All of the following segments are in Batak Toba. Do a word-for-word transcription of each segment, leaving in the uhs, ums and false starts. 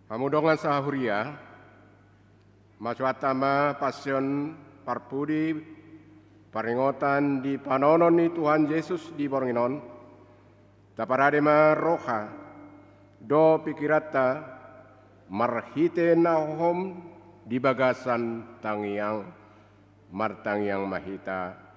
Hamu dongan sahuria, mansai hata ma pasion parpudi paringotan di panaonon ni Tuhan Jesus di borngin on, taparade ma roha dohot pikiranta marhite na hohom di bagasan tangiang, martangiang ma hita.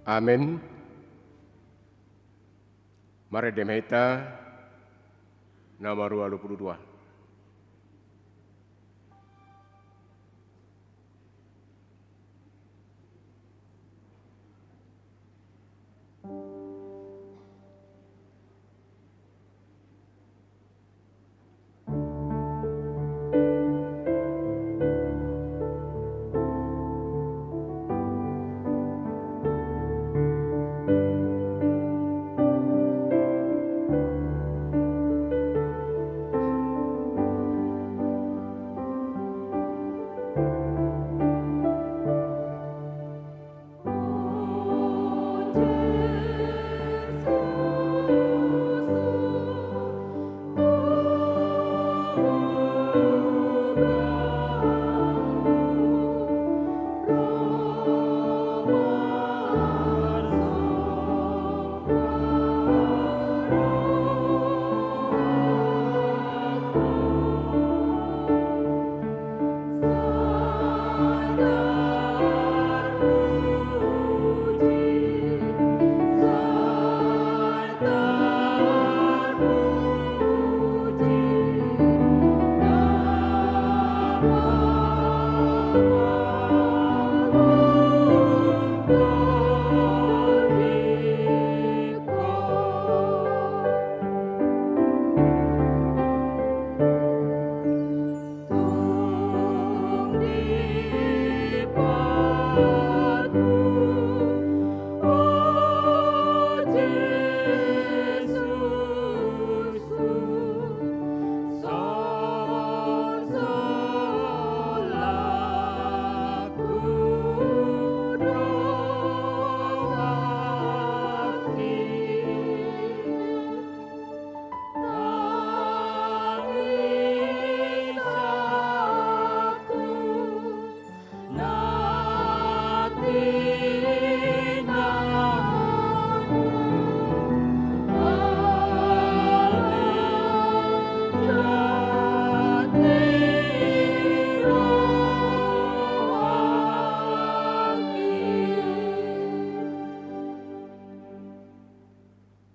Amen. Marende ma hita nomor ualu pulu dua.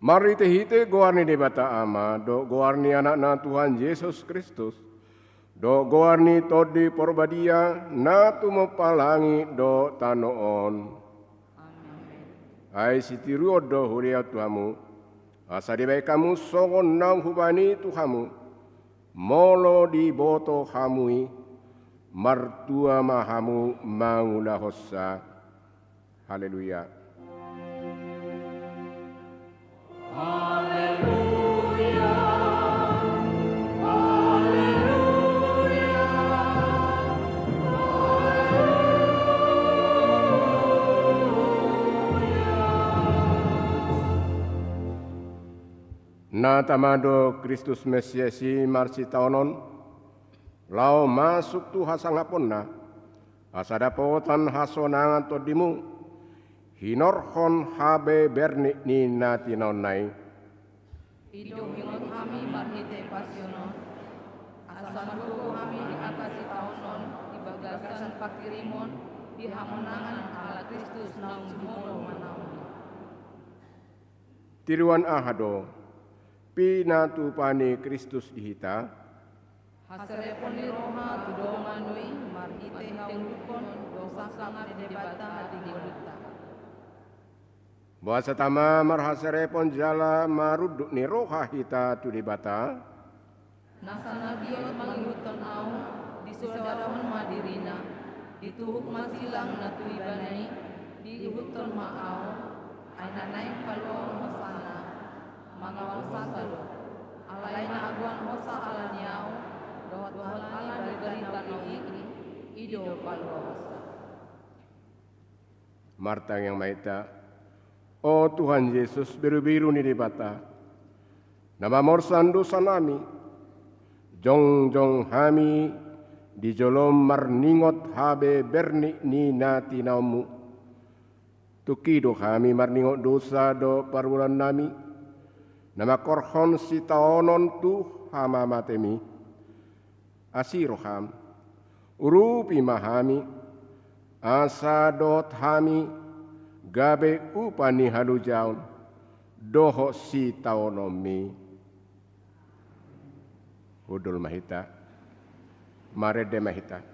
Marhitehite goar ni Debata Ama, dohot goar ni Anakna Tuhan Jesus Kristus, dohot goar ni Tondi Porbadia, na tumompa langit dohot tano on. Amen. Ai sitiruon do huria tu hamu, asa dibahen hamu songon naung hubahen i tu hamu, molo diboto hamu i, martua ma hamu mangulahonsa. Haleluya. Haleluya. Haleluya. Haleluya. Na tama do Kristus Mesias i marsitaonon, laho masuk tu hasangaponna, asa dapotan hasonangan tondimu, Hinorhon habeberni ni na tinaonna i. I do huingot hami marhite pasion on, asa margogo hami di angka sitaonon di bagasan panghirimon di hamonangan ala Kristus naung jumolo manaon i. Tiruan aha do, pinatupa ni Kristus di hita? Haserepon ni roha tu dongan i marhite haundukhon dosa sangap ni Debata di ngolunta. Boasa tama marhaserepon jala marunduk ni roha hita tu Debata? Nasa na giot mangihuthon ahu, disoadahon ma dirina, dituhuk ma silang na tu ibana i, diihuthon ma ahu, ai na naeng paluaon hosana, mangaon hosa do. Alai na agoan hosa ala ni ahu, dohot ala ni barita na uli i, i do paluaonsa. Martangiang ma hita. O Tuhan Jesus, beruberu ni Debata, na mamorsan dosanami, jongjong hami di jolom marningot habeberni ni na tinaonmu. Tungki do hami marningot dosa dohot parulaonnami, na mangkorhon sitaonon tu hamamatemi. Asi roham, urupi ma hami, asa dohot hami gabe upa ni halojaon dohot sitaononmi. Hundul ma hita, marende ma hita.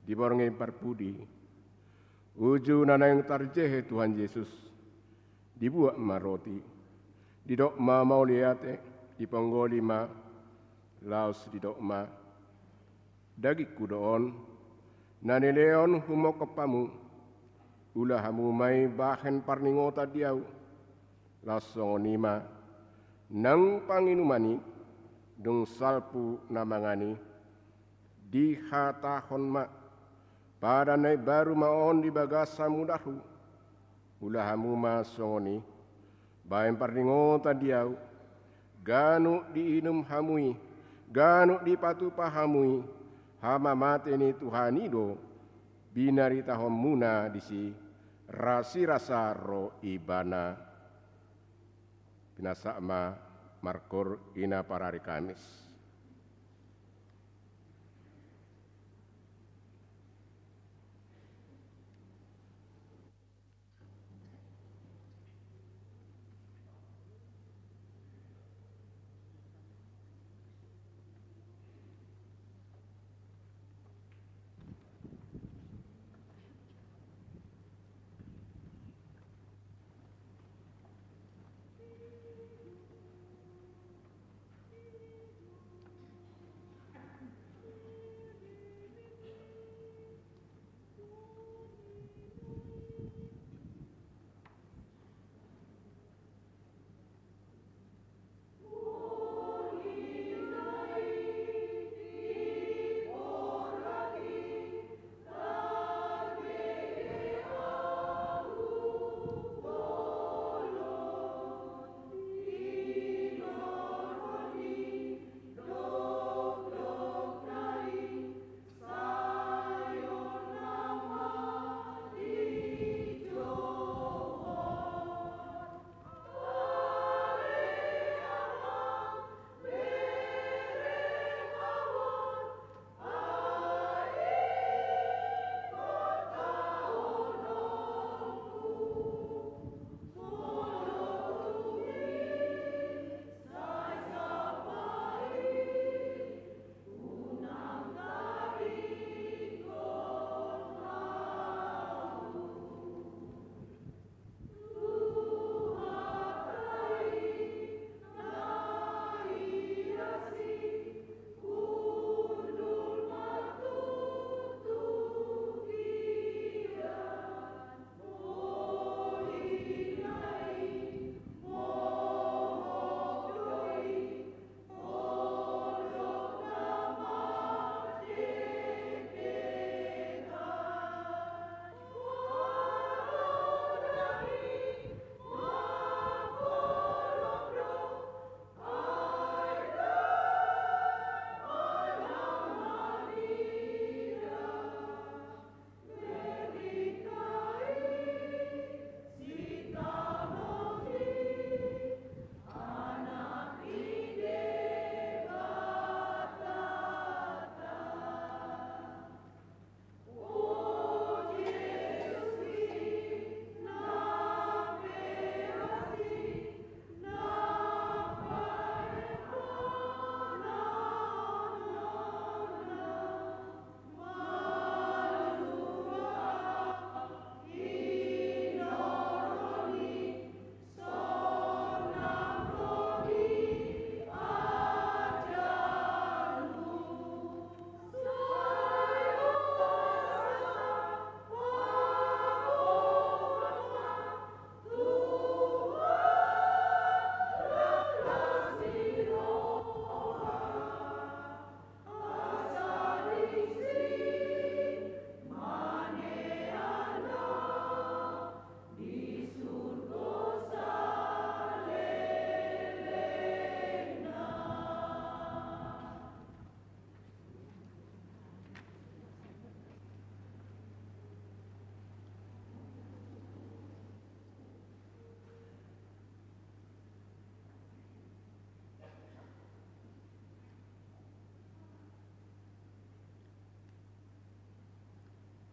Di borngin parpudi, uju na naeng tarjehe Tuhan Jesus, dibuat ma roti, didok ma mauliate, diponggoli ma, laos didok ma: Dagingku do on, na nilehon humongkop hamu, ula hamu ma i bahen parningotan di ahu. Laos songon i ma nang panginuman i, dung salpu na mangan i, dihatahon ma: Padan na imbaru ma on di bagasan mudar hu. Ula hamu ma songon i, bahen parningotan di ahu, ganup diinum hamu i, ganup dipatupa hamu i, hamamate ni Tuhan i do, binaritahonmuna disi, rasirasa ro Ibana. Pinasahat ma markur ina parari Kamis.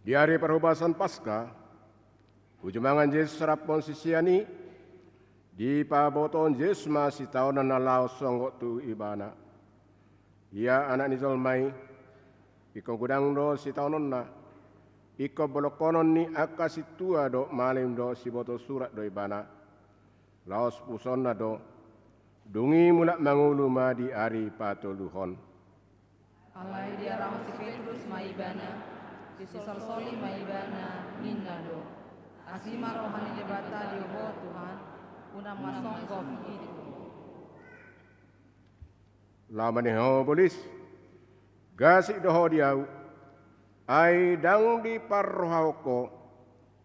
Di ari parhobasan Paska, uju mangan Jesus rap dohot sisean i, dipabotohon Jesus ma sitaonon na laho songgop tu ibana. Ia Anak ni jolma i, ingkon godang do sitaononna, ingkon bolongkonon ni angka sintua dohot malim dohot sibotosurat do ibana, laos pusuonna do, dung i mulak mangolu ma di ari patoluhon. Alai diarahon si Petrus ma ibana, disolsoli ma ibana, ninna do: Asi ma roha ni Debata di ho Tuhan, unang ma songgop i tu ho. Laho ma ninna ho, Bolis, gasik do ho di ahu, ai ndang diparrohahon ho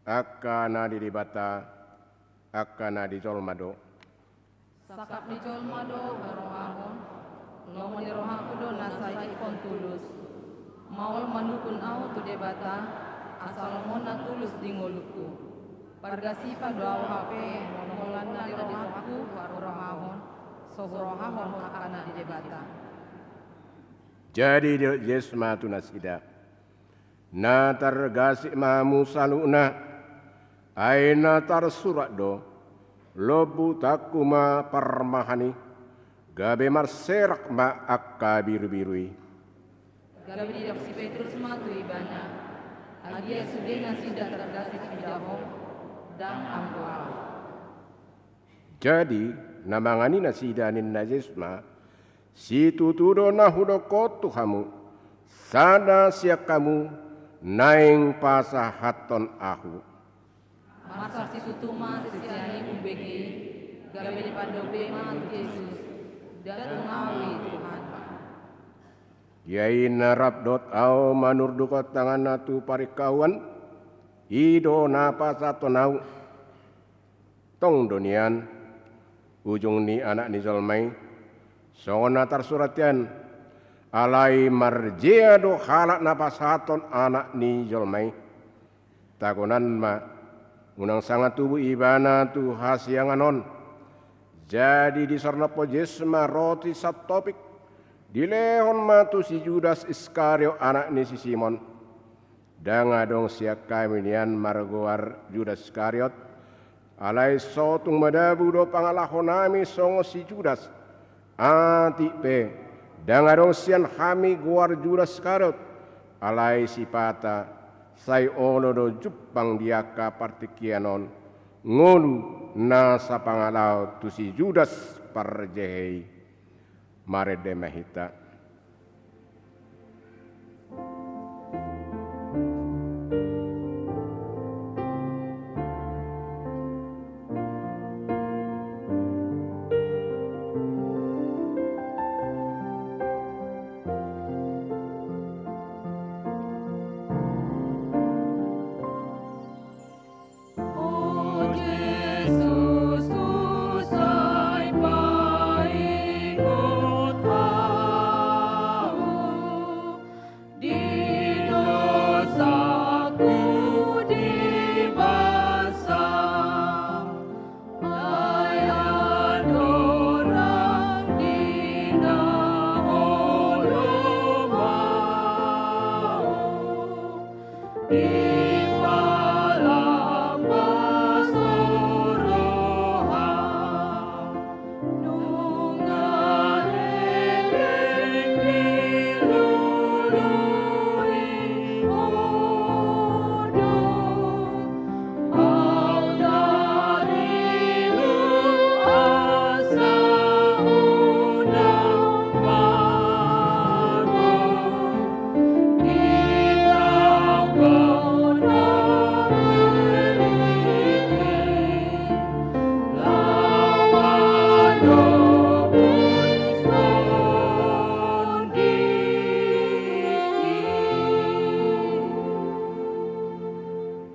angka na di Debata, angka na di jolma do. Sangkap ni jolma do hurohahon, lomo ni rohangku do na sai ingkon tulus. Maol manungkun ahu tu Debata, asa lomo na tulus di ngolungku. Pargasipan do ahu hape, molo holan na di rohangku hurohahon, so hurohahon angka na di Debata. Jadi didok Jesus ma tu nasida: Na targasik ma hamu saluhutna, ai na tarsurat do: Lombu tanganku ma parmahan i, gabe marserak ma angka birubiru i. Gabe didok si Petrus ma tu ibana: Agia sude nasida targasik idaon, ndang anggo ahu. Jadi na mangan i nasida, ninna Jesus ma: Situtu do na hudok tu hamu, sada sian hamu naeng pasahathon ahu. Mansai situtu ma sisean i umbege i, gabe dipandope ma tu Jesus: Nda tung ahu i, Tuhan. Ia i na rap dohot ahu manurdukhon tanganna tu paringkahuan, i do na pasahathon ahu. Tong do nian ujung ni Anak ni jolma i, songon na tarsurat i an. Alai marjea do halak na pasahathon Anak ni jolma i. Tagonan ma, unang sanga tubu ibana tu hasiangan on. Jadi disornophon Jesus ma roti santopik, dilehon ma tu si Judas Iskariot, anak ni si Simon. Ndang adong sian hami nian margoar Judas Iskariot, alai so tung madabu do pangalahonami songon si Judas. Atik pe, ndang adong sian hami goar Judas Iskariot, alai sipata sai olo do jumpang di angka partingkian on ngolu na sapangalaho tu si Judas parjehe i. Marende ma hita. O Jesus, Tuhan, sai paingot ahu di dosaku di basa, ai andorang di na holom ahu. Dipalambas roha, nunga leleng dilului Ho do. Au na lilu asa unang mago.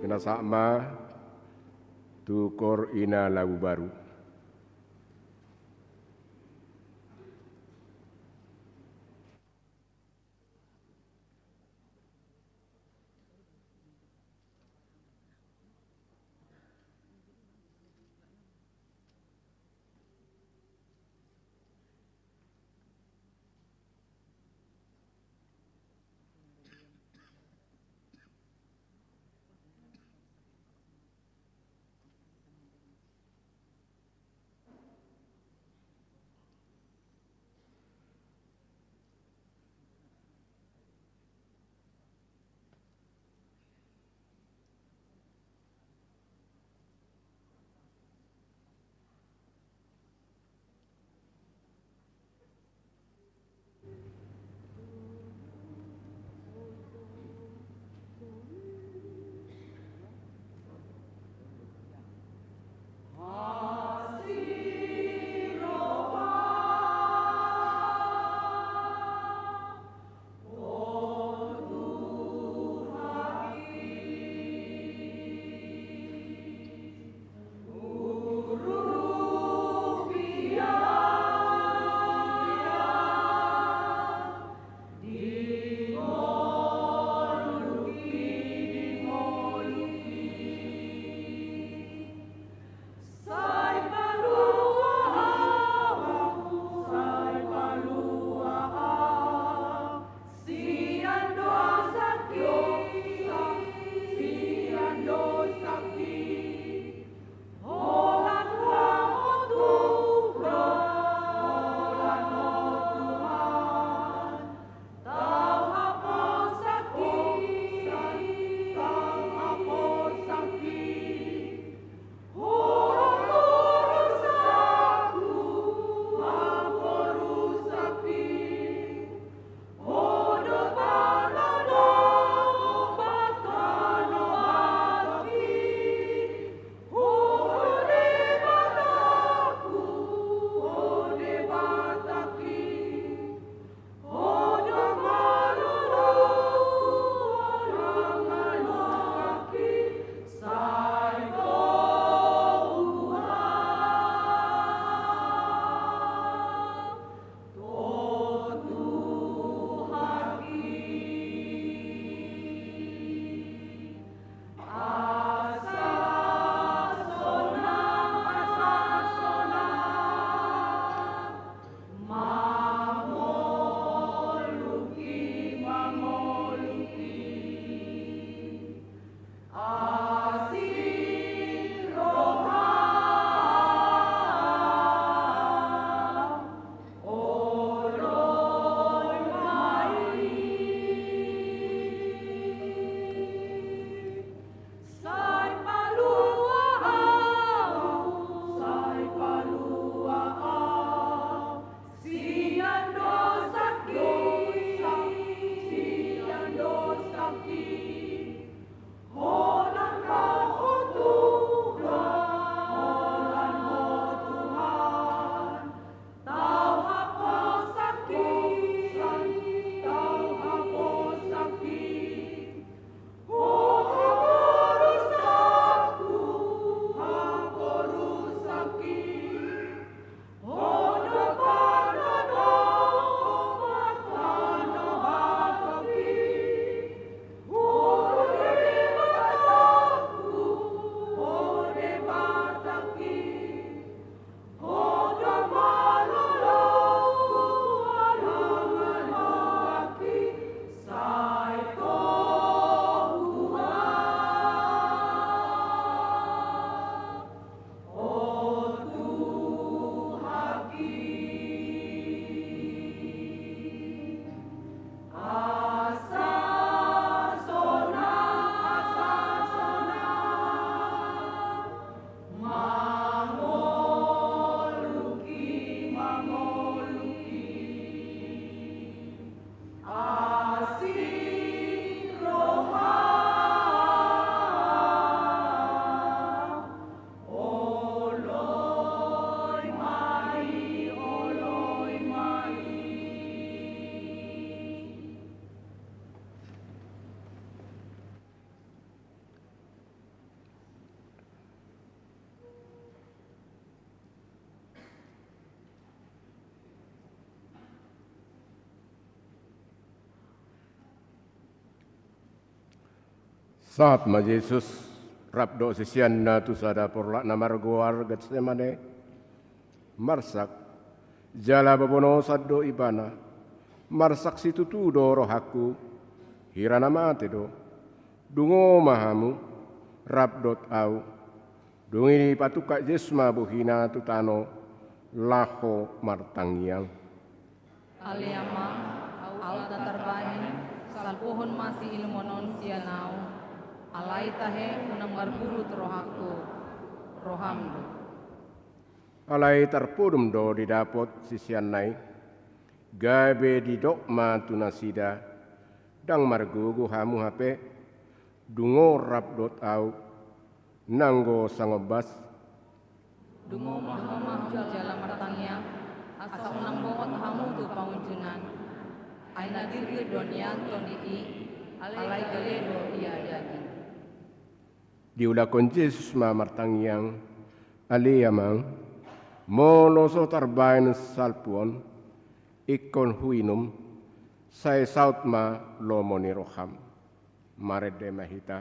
Pinasahat ma tu koor i na lagu baru. Asi roha, oloi ma i. Sai palua au, sai palua au, sian dosangki, sian dosangki. Holan Ho Tuhan, holan Ho Tuhan, tau haposangki, tau haposangki. Ho haporusangku, haporusangki. Asi roha, oloi ma i, oloi ma i. Sahat ma Jesus rap dohot siseanna tu sada porlak na margoar Getsemane, marsak, jala bobonosan do Ibana. Marsak situtu do rohangku, hira na mate do. Dungo ma hamu, rap dohot Ahu. Dung i dipatungkak Jesus ma bohina tu tano, laho martangiang. Ale Amang, aut na tarbahen, salpuhon ma siinumon on sian ahu. Alai tahe unang margurut rohangku, roham do. Alai tarpodom do didapot siseanna i, gabe didok ma tu nasida, ndang margogo hamu hape, dungo rap dohot ahu, nanggo sangombas. Dungo ma hamu jala martangiang, asa unang bongot hamu tu pangunjunan. Ai na girgir do nian tondi i, alai gale do ia daging. Diulakhon Jesus ma martangiang, ale Amang, molo so tarbahen salpu on, ingkon huinum, sai saut ma lomo ni roham. Marende ma hita.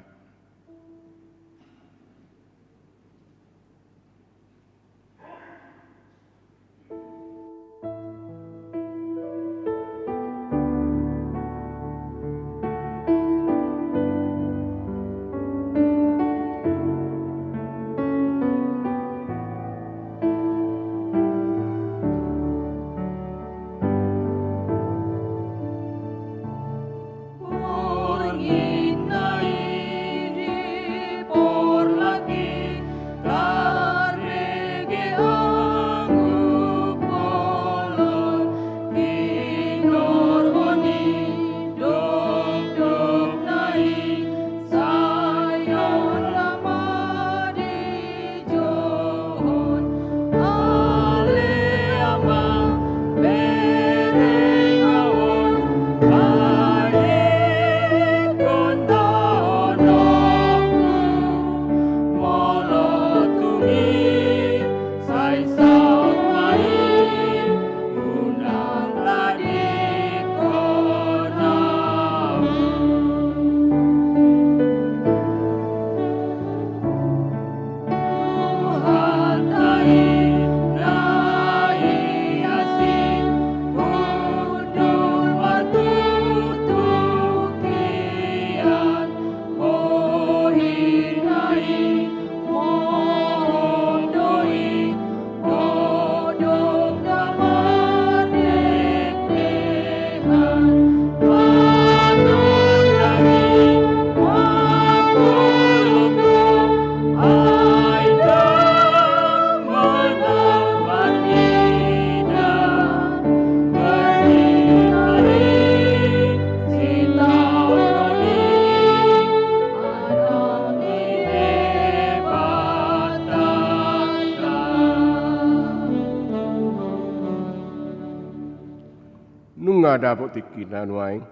dapot tingki na nuaeng,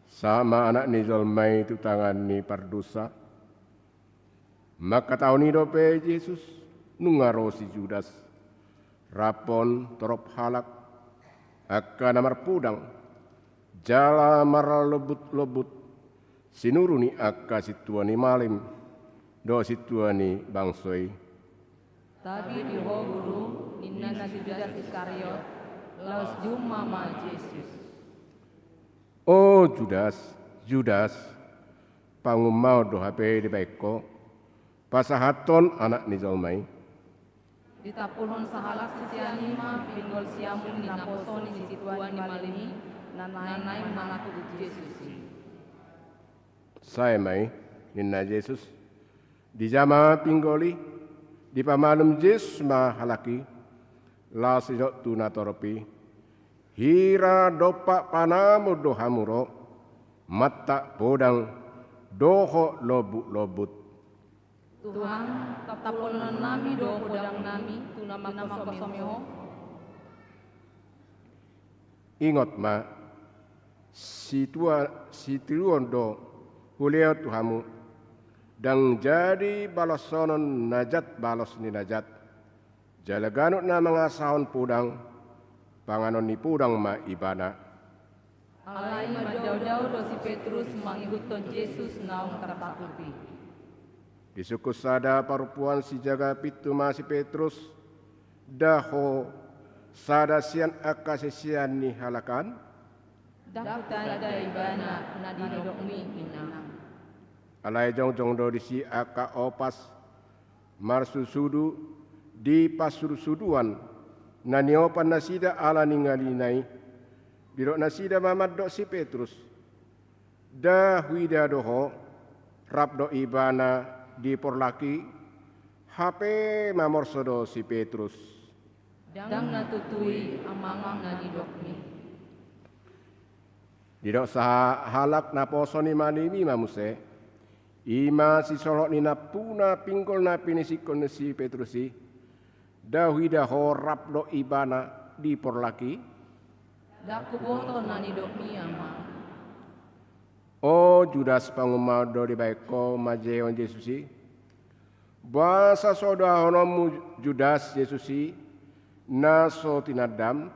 sahat ma Anak ni jolma i tu tangan ni pardosa. Mangkatahon i dope Jesus, nunga ro si Judas, rap dohot torop halak, angka na marpudang, jala marlombut-lombut, sinuru ni angka sintua ni malim, dohot sintua ni bangso i. Tabi di Ho Guru, ninna si Judas Iskariot, laos jumma ma Jesus. O Judas, Judas, pangumaon do hape dibaen ho, pasahathon Anak ni jolma i. Ditampulhon sahalak sisean i ma pinggol siamun ni naposo ni sintua ni malim i, na naeng manangkup Jesus i. Sae ma i, ninna Jesus. Dijama pinggol i, dipamalum Jesus ma halak i, laos didok tu natorop i, hira dompak panamon do hamu ro, mantap podang dohot lombut-lombut. Tuhan, tampulhononnami do podangnami tu na mangkosomi Ho. Ingot ma, situa-, sitiruon do hulehon tu hamu, ndang jadi baloshonon na jat balos ni na jat. Jala ganup na mangasahon podang, panganon ni podang ma ibana. Alai mandao-dao do si Petrus mangihuthon Jesus naung tartangkup i. Disungkun sada parompuan sijaga pintu ma si Petrus, nda ho sada sian angka sisean ni halak an? Ndang hutanda ibana na nidokmi, inang. Alai jongjong do disi angka opas marsusudu di parsudusuduan na niopan nasida ala ni ngalina i. Didok nasida ma mandok si Petrus, nda huida do ho, rap do ibana di porlak i, hape mamorso do si Petrus. Ndang na tutu i, amang, na nidokmi. Didok sahalak naposo ni malim i ma muse, i ma sisolhot ni nampuna pinggol na pinisingkon ni si Petrus i, nda huida ho rap do ibana di porlak i? Ndang huboto na nidokmi, amang. O Judas, pangumaon do dibaen ho manjehehon Jesus i? Boasa so daononmu Judas Jesus i na so tinandam?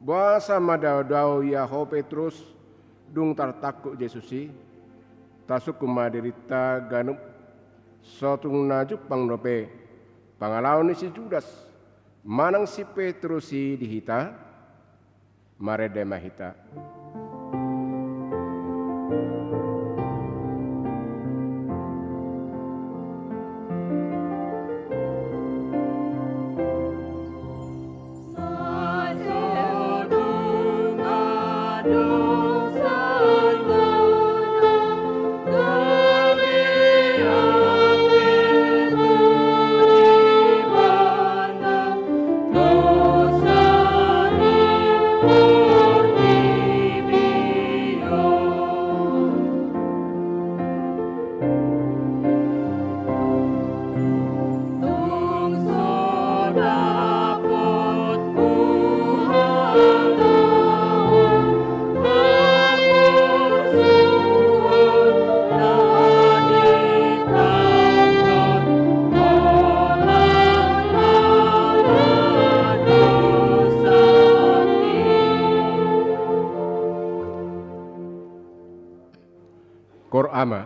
Boasa mandaodao ia ho Petrus dung tartangkup Jesus i? Tasungkun ma dirinta ganup, so tung na jumpang dope pangalaho ni si Judas manang si Petrus i di hita? Marende ma hita. Qur'an.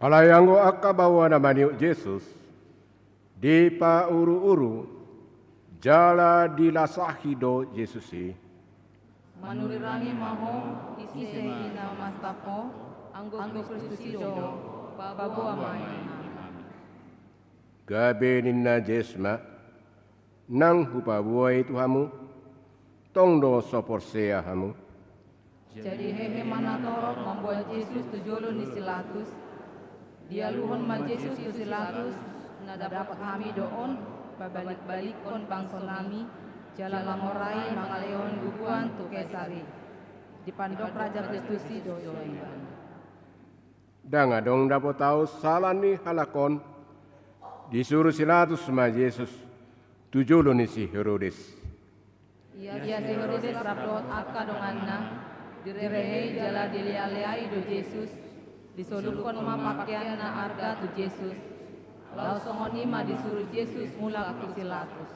Alai anggo angka baoa na maniop Jesus, dipauru-uru jala dilasahi do Jesus i. Manurirang i ma ho, ise i na mastap ho? Anggo Kristus i do, paboa ma i. Gabe ninna Jesus ma: Nang hupaboa i tu hamu, tong do so porsea hamu. Jadi hehe ma natorop mamboan Jesus tu jolo ni si Latus. Dialuhon ma Jesus tu si Latus: Na dapot hami do on pabalik-balikkon bangsonami, jala mangorai mangalehon bubuan tu Kesar i. Dipandok Raja Kristus i do ibana. Ndang adong dapot ahu sala ni halak on. Disuru si Latus ma Jesus tu jolo ni si Herodes. Ia si Herodes rap dohot angka donganna, direhei jala dilealeai do Jesus. Disolukkon ma pakeanna arga tu Jesus. Laos songon i ma disuru Jesus mulak tu si Latus.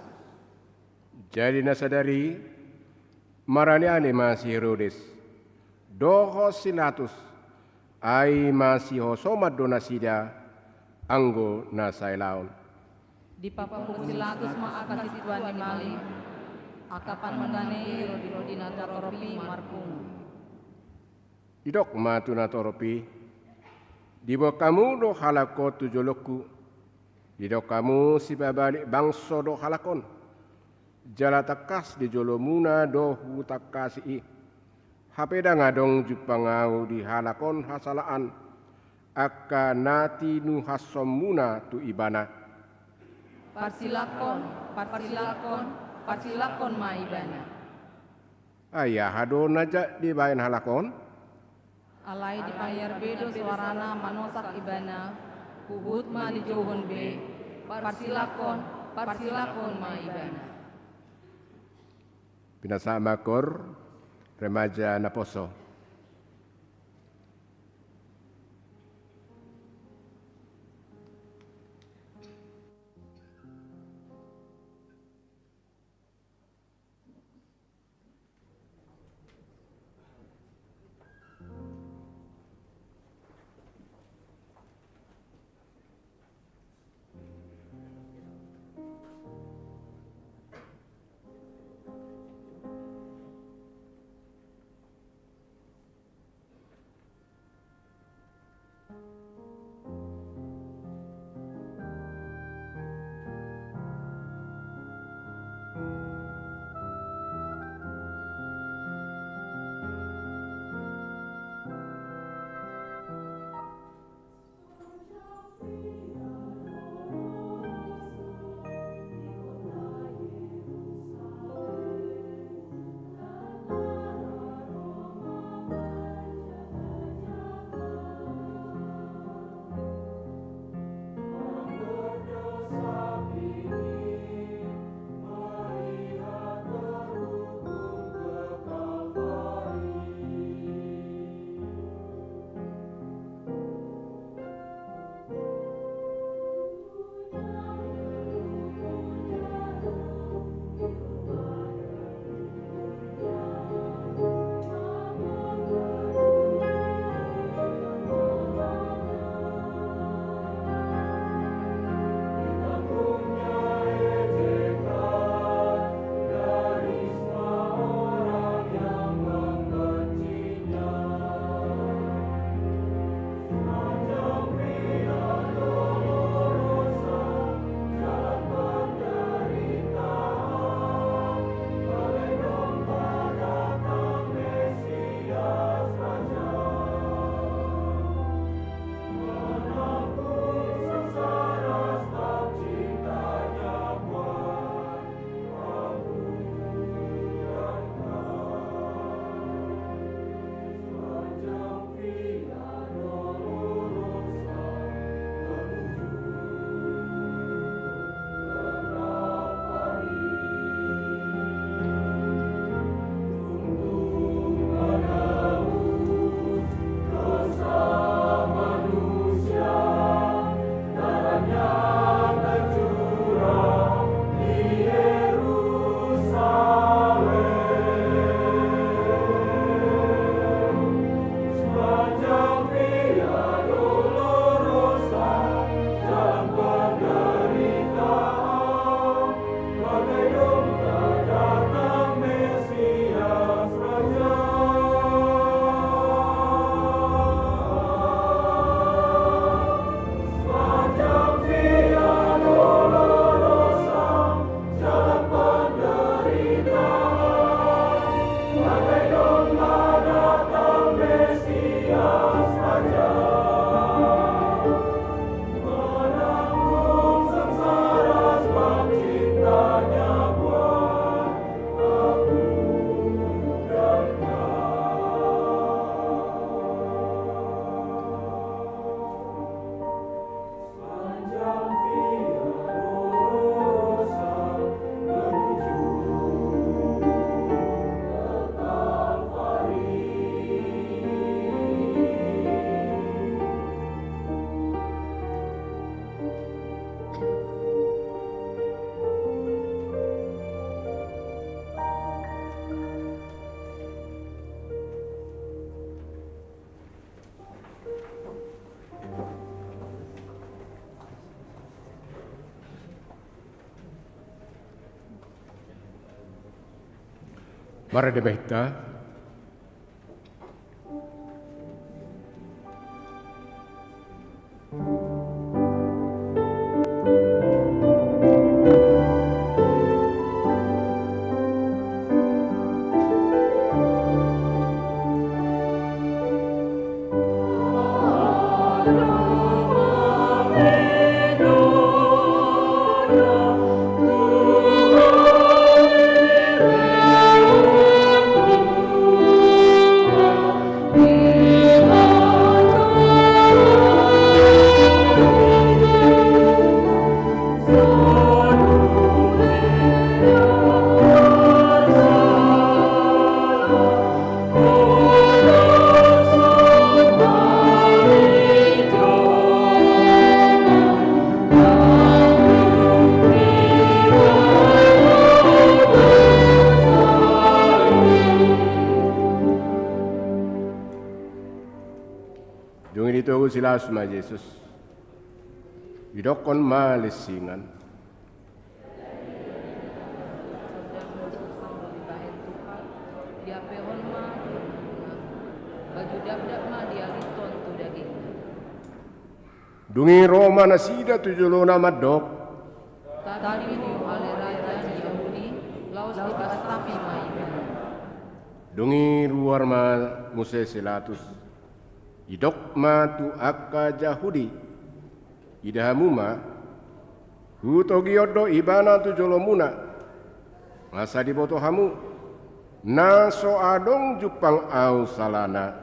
Jadi na sadari i, maraleale ma si Herodes dohot si Latus, ai masihosoman do nasida anggo na saelaon. Dipapungu si Latus ma angka sintua ni malim, angka panungga ni rodi-rodi natorop i marpungu. Didok ma tu natorop i: Diboan hamu do halak on tu jolongku. Didok hamu: Sipabalik bangso do halak on. Jala tangkas di jolomuna do hutangkasi i. Hape ndang adong jumpang ahu di halak on hasalaan angka na tinuhashonmuna tu ibana. Parsilakkon, parsilakkon, parsilakkon ma ibana. Ai aha do na dibaen halak on? Alai dipahiar be do soarana manosak ibana, huhut ma dijouhon be: Parsilakkon, parsilakkon ma ibana. Pinasahat ma remaja naposo. Marende ma hita. Dung i ditogu si Pilatus ma Jesus, didokkon ma lensingan. Diapehon ma tu baju dapdap ma dialithon tu dagingna. Dung i ro ma nasida tu jolona mandok: Tabi Ho ale raja ni Jahudi, laos dipastapi ma Ibana. Dung i ruar ma muse si Pilatus, didok ma tu angka Jahudi: Ida hamu ma, hutogihon do Ibana tu jolomuna, asa diboto hamu, na so adong jumpang Ahu salana.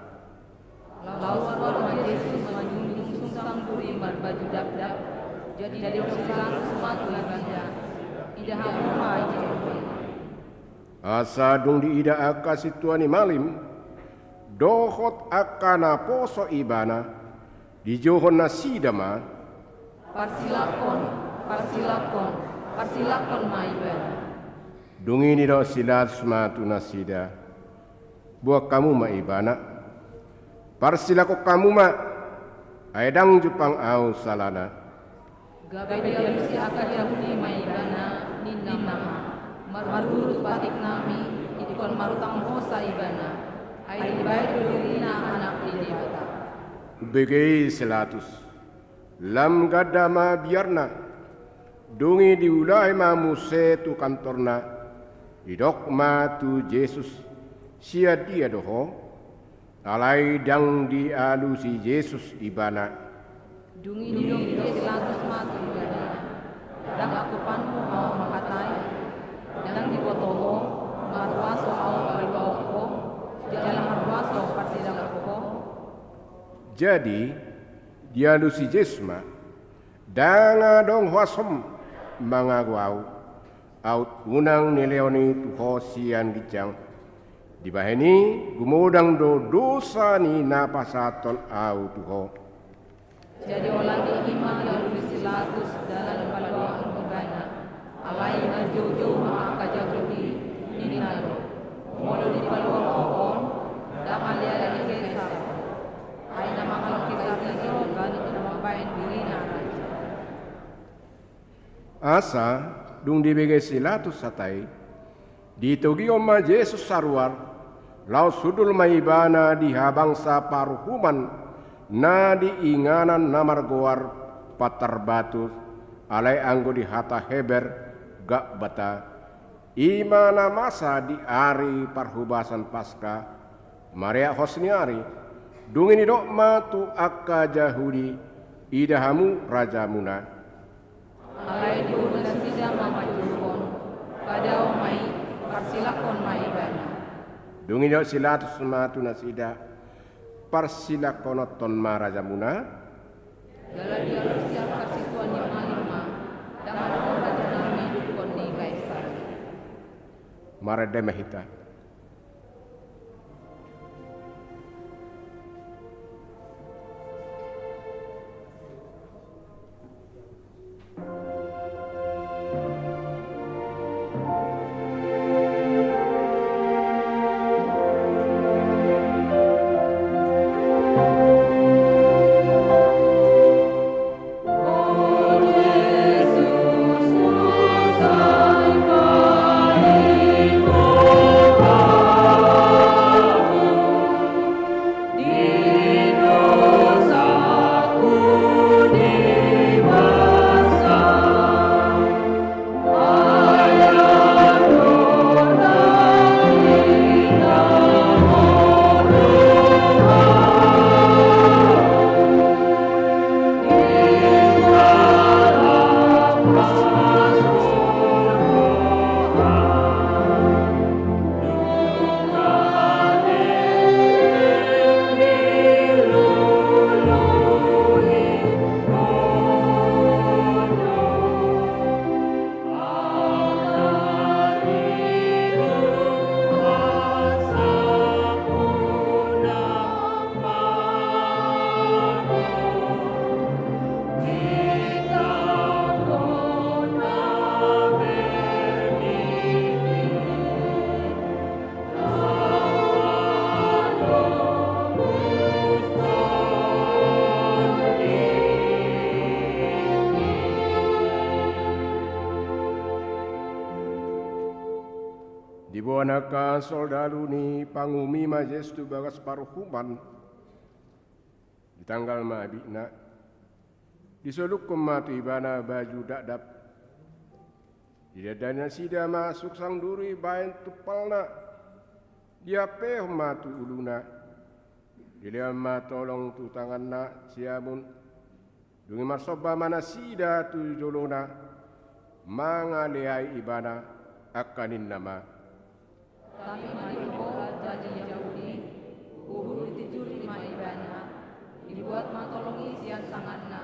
Laos ruar ma Jesus manjunjung sungsang duri marbaju dapdap, jadi didok si Pilatus ma tu nasida: Ida hamu ma i joloma i. Asa dung diida angka sintua ni malim dohot angka naposo Ibana, dijouhon nasida ma: Parsilangkon, parsilangkon, parsilangkon ma Ibana. Dung i didok si Pilatus ma tu nasida: Boan hamu ma Ibana, parsilangkon hamu ma, ai ndang jumpang Ahu salana. Gabe dialusi angka Jahudi ma Ibana, ninna ma: Marhite tu patik nami ingkon marutang hosa Ibana, ai dibahen do dirina Anak ni Debata. Umbege i si Pilatus, lam ganda ma biarna. Dung i diulahi ma muse tu kantorna, didok ma tu Jesus: Sian dia do ho? Alai ndang dialusi Jesus ibana. Dung i didok si Pilatus ma tu ibana: Ndang angkupanmu ahu mangkatai? Ndang diboto ho marhuaso ahu paluahon ho, jala marhuaso parsilangkon ho? Jadi dialusi Jesus ma: Ndang adong huasom mangago ahu, aut unang nilehon i tu ho sian ginjang. Dibahen i gumodang do dosa ni na pasahathon ahu tu ho. Jadi holan ni i ma dialusi si Pilatus dalan paluahon ibana. Alai manjoujou ma angka Jahudi, ninna do: Molo dipaluahon on, ndang aleale ni Kesar. Ai na mangalangka Kesar i do ganup na mambahen dirina raja. Asa dung dibege si Pilatus hata i, ditogihon ma Jesus saruar, laos hundul ma ibana di habangsa paruhuman na di inganan na margoar Pantar Batu, alai anggo di hata Heber, Gabata. I ma na masa di ari parhubasan Paska, mareak hos ni ari. Dung i didok ma tu angka Jahudi: Ida hamu rajamuna. Alai diuhum nasida ma manjouhon: Padao ma i, parsilangkon ma ibana. Dung i didok si Pilatus ma tu nasida: Parsilangkononhon ma rajamuna. Jala dialusi angka sintua ni malim ma: Ndang adong raja nami idukkon ni Kaisar. Marende ma hita. Angka soldadu ni panguhumi ma Jesus tu bagas paruhuman. Ditanggal ma abitna. Disolukkon ma tu ibana baju dakdak. Didandani nasida ma sungsang duri baen tumpalna. Diampehon ma tu uluna. Dilehon ma tolong tu tanganna siamun. Dung i marsomba ma nasida tu jolona, mangaleai ibana, angka ninna ma: Hami ma di ho, raja ni Jahudi. Huhut ditijuri ma ibana, dibuat ma tolong i sian tanganna,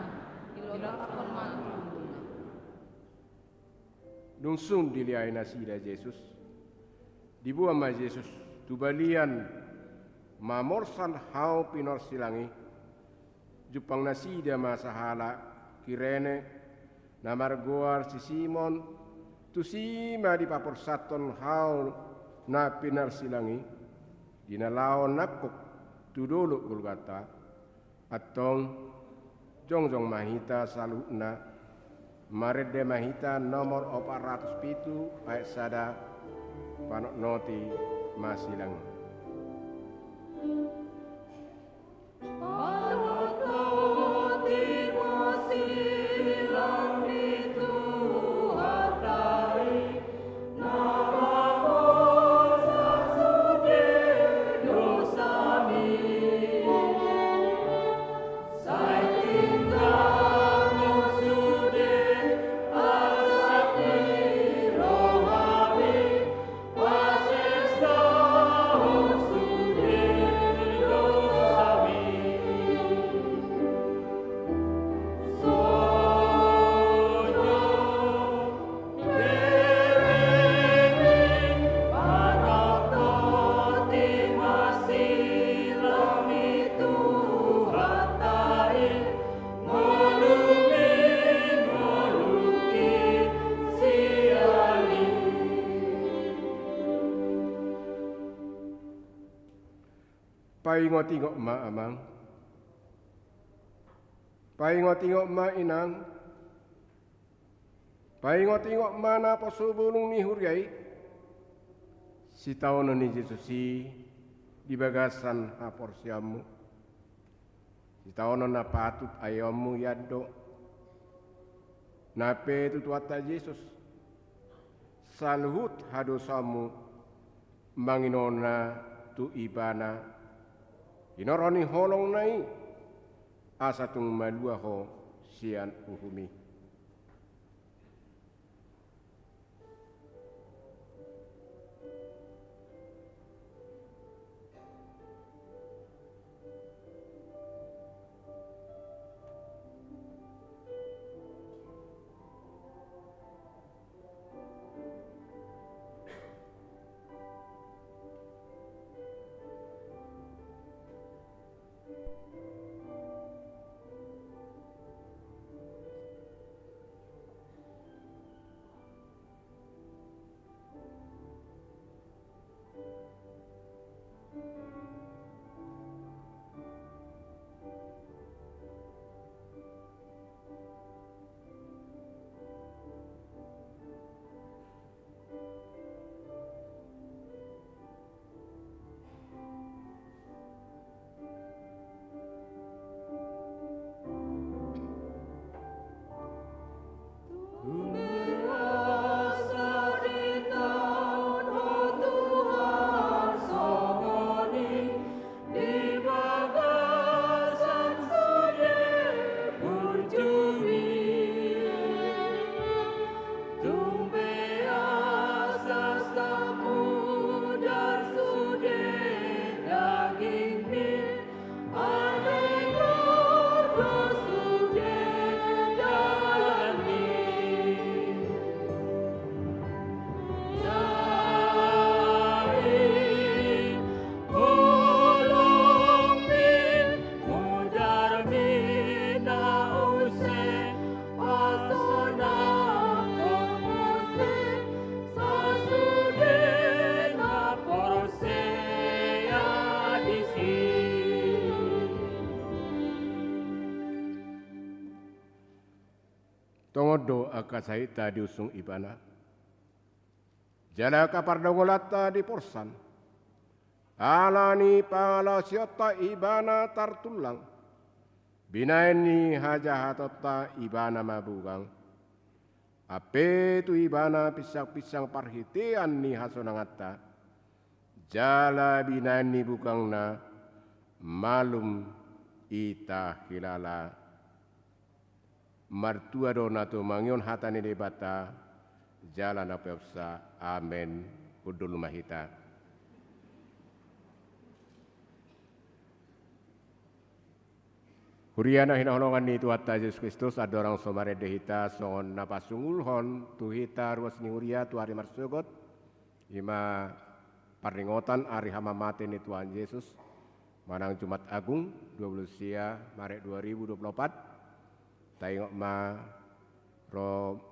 dilatakhon ma tu uluhutna. Dung sun dileai nasida Jesus, diboan ma Jesus tu balian mamorsan hau pinarsilang i. Jumpang nasida ma sahalak Kirene, na margoar si Simon, tusi ma dipaporsanhon hau na pinarsilang i, di na laho nangkok tu dolok Golgota. Antong, jongjong ma hita saluhutna, marende ma hita nomor opat ratus pitu ayat sada, panotnoti ma silang. Panotnoti ma silang di Tuhanta i, na mamorsan sude dosami. Sai tinggal ma sude, asa di rohami pasesahon sude dosami. Sojo. Paingot-ingot ma, Amang. Paingot-ingot ma, Inang. Paingot-ingot ma naposobulung ni huria i, sitaonon ni Jesus i di bagasan haporseaonmu. Sitaonon na patut aeonmu i do. Nang pe tu Tuhanta Jesus, saluhut hadosaonmu manginona tu Ibana, hinorhon ni holongna i, asa tung malua ho sian uhum i. Di bagasan sude burju mi, tung pe asa samudar sude daging mi, ale gorgo sude dalan mi. Tongon do angka sahita diusung Ibana. Jala angka pardongolanta diporsan. Ala ni pangalaosionta ibana tartullang. Binahen ni hajahatonta ibana ma bugang. Hape tu ibana pinsangpinsang parhitean ni hasonanganta. Jala binahen ni bugangna malum ita hilala. Martua do na tumangihon hata ni Debata, jala na peopsa. Amen. Hundul ma hita. Huria na hinaholongan ni Tuhanta Jesus Kristus, andorang so marende hita songon na pasungulhon tu hita ruas ni huria tu ari marsogot, ima parningotan ari hamamate ni Tuhan Jesus, manang Jumat Agung, dua puluh sia Maret dua ribu dua puluh opat. Taingot ma ro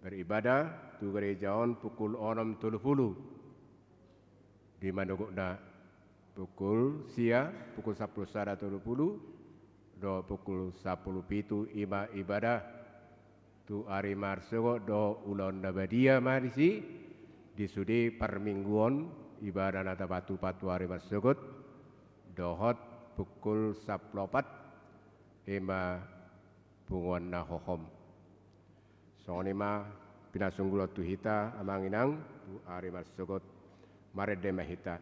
beribadah tu gereja on pukul onom tolu pulu. Di manogotna pukul sia, pukul sampulu sada tolu pulu, do pukul sampulu pitu ima ibadah. Tu ari marsogot do ulaon na badia ma disi, di sude parmingguon ibadah na tapatupa tu ari marsogot, dohot pukul sampulu opat ima punguan na hohom. Songon i ma pinasunggulhon tu hita amang inang, tu ari marsogot, marende ma hita.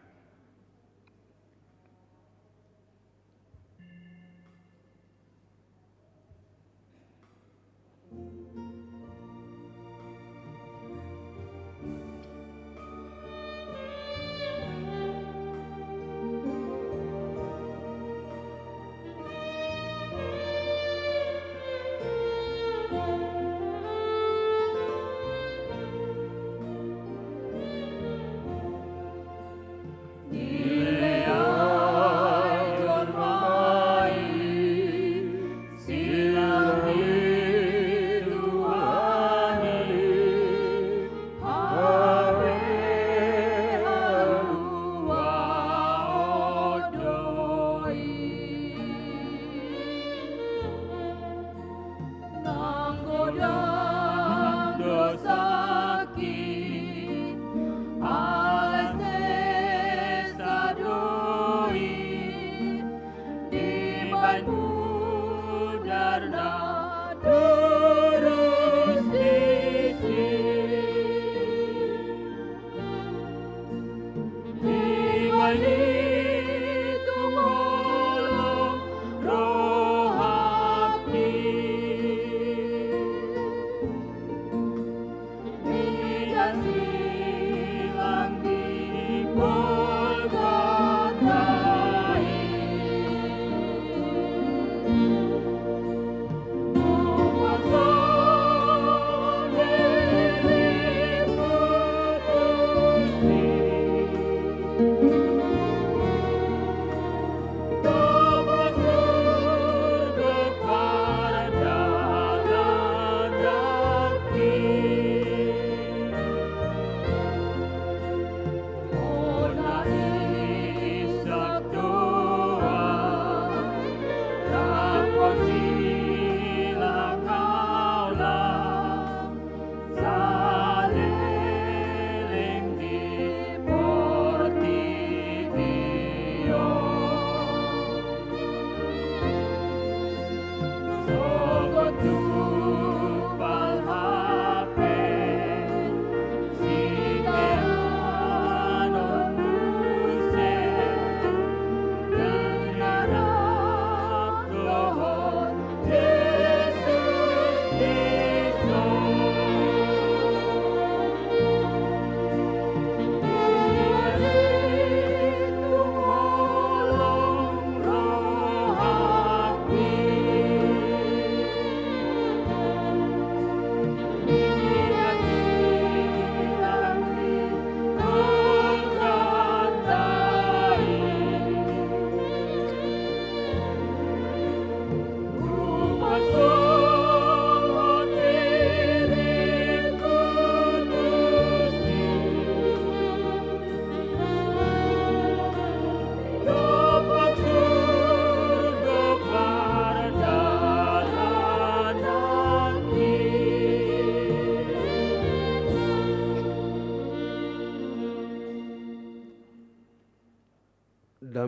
Nang godang dosangki, alai sesa do i, dibahen mudarna durus disi. Dibahen i tung holong rohangki. Mida silang di polgata i.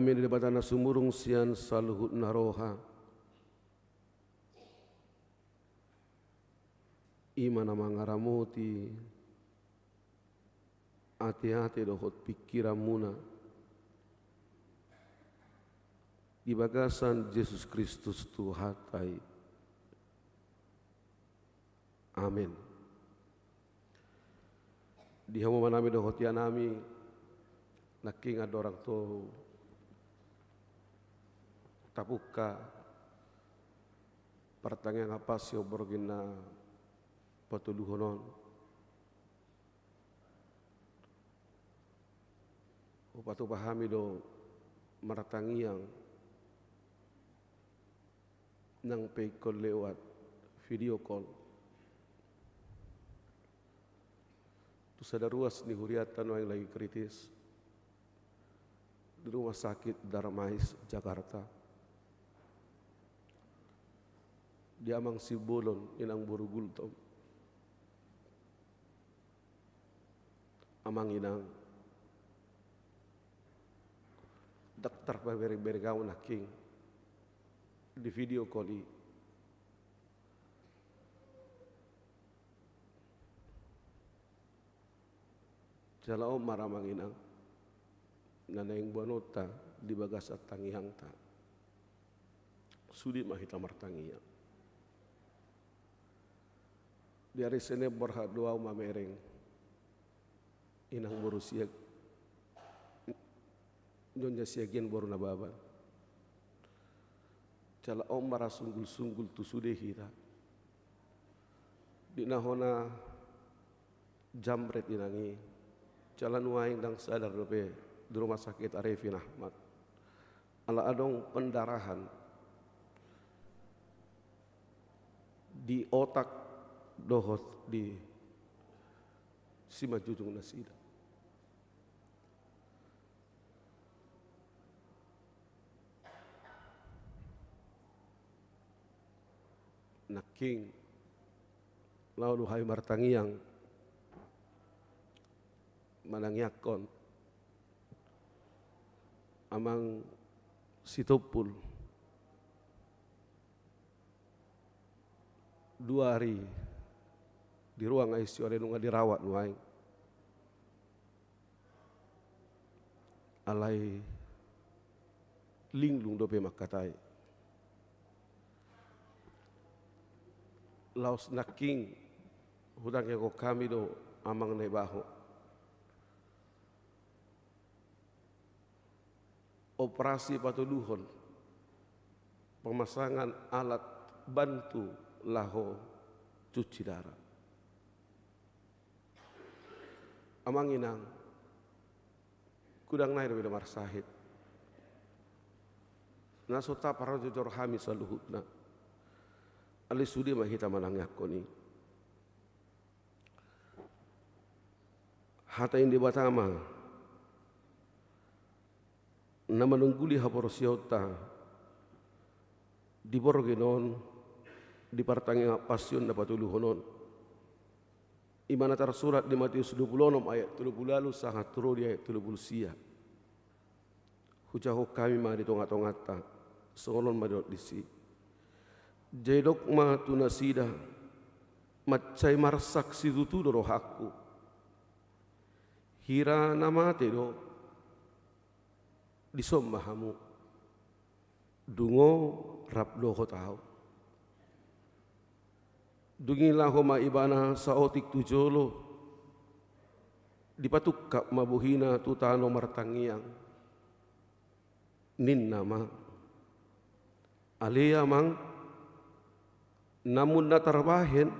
Dame ni Debata na sumurung sian saluhutna roha, i ma na mangaramoti ateate dohot pingkiranmuna di bagasan Jesus Kristus Tuhanta i. Amen. Di hamu amanami dohot inanami, nangkin andorang tolu tapungka partangiangan Pasion borngin na patoluhon on, hupatupa hami do martangiang nang pe ingkon lewat video call tu sada ruas ni hurianta nuaeng lagi kritis di Rumah Sakit Darmais, Jakarta, di Amang Simbolon, Inang boru Gultom. Amang inang, ndang tarpabereng-bereng ahu nangkin di video call i. Jala on ma ra, amang inang, na naeng boanonta di bagasan tangiangta. Sude ma hita martangiang. Di ari Senin borhat do ahu mamereng Inang boru Siag-, Nyonya Siagian boru Nababan. Jala on ma ra sunggul-sunggul tu sude hita. Di na hona jamret inang i, jala nuaeng ndang sadar dope di Rumah Sakit Arifin Ahmad. Ala adong pendarahan di otak dohot di simanjujung nasida. Nangkin laho do hami martangiang manangiangkon Amang Sitompul, dua ari di ruang I C U, alai nunga dirawat nuaeng. Alai linglung dope mangkatai. Laos nangkin hutangihon hami do, Amang, na ibaho operasi patoluhon, pemasangan alat bantu laho cuci darah. Amang inang, godang nai do be marsahit. Na so taparjojor hami saluhutna. Alai sude ma hita manangiangkon i. Hata ni Debata ma na manungguli haporseaonta di borngin on, di partangiangan Pasion na patoluhon on. I ma na tarsurat di Mateus dua pulu onom ayat tolu pulu ualu sahat tu ro di ayat tolu pulu sia. Hujahahon hami ma di tonga-tonganta, songon on ma didok disi. Jadi didok ma tu nasida, mansai marsak situtu do rohangku. Hira na mate do, dison ma hamu. Dungo rap dohot ahu. Dung i laho ma ibana saotik tu jolo, dipatungkap ma bohina tu tano martangiang. Ninna ma, ale Amang, namun na tarbahen,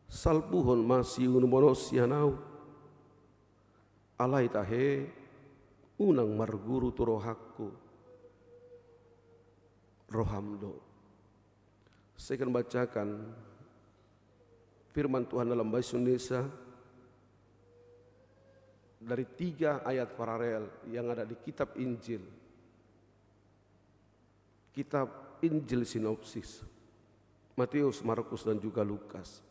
salpuhon ma siunumon on sian ahu. Alai tahe, unang marguru tu rohangku, roham do. Saya akan bacakan firman Tuhan dalam bahasa Indonesia dari tiga ayat paralel yang ada di kitab Injil. Kitab Injil sinopsis, Matius, Markus, dan juga Lukas.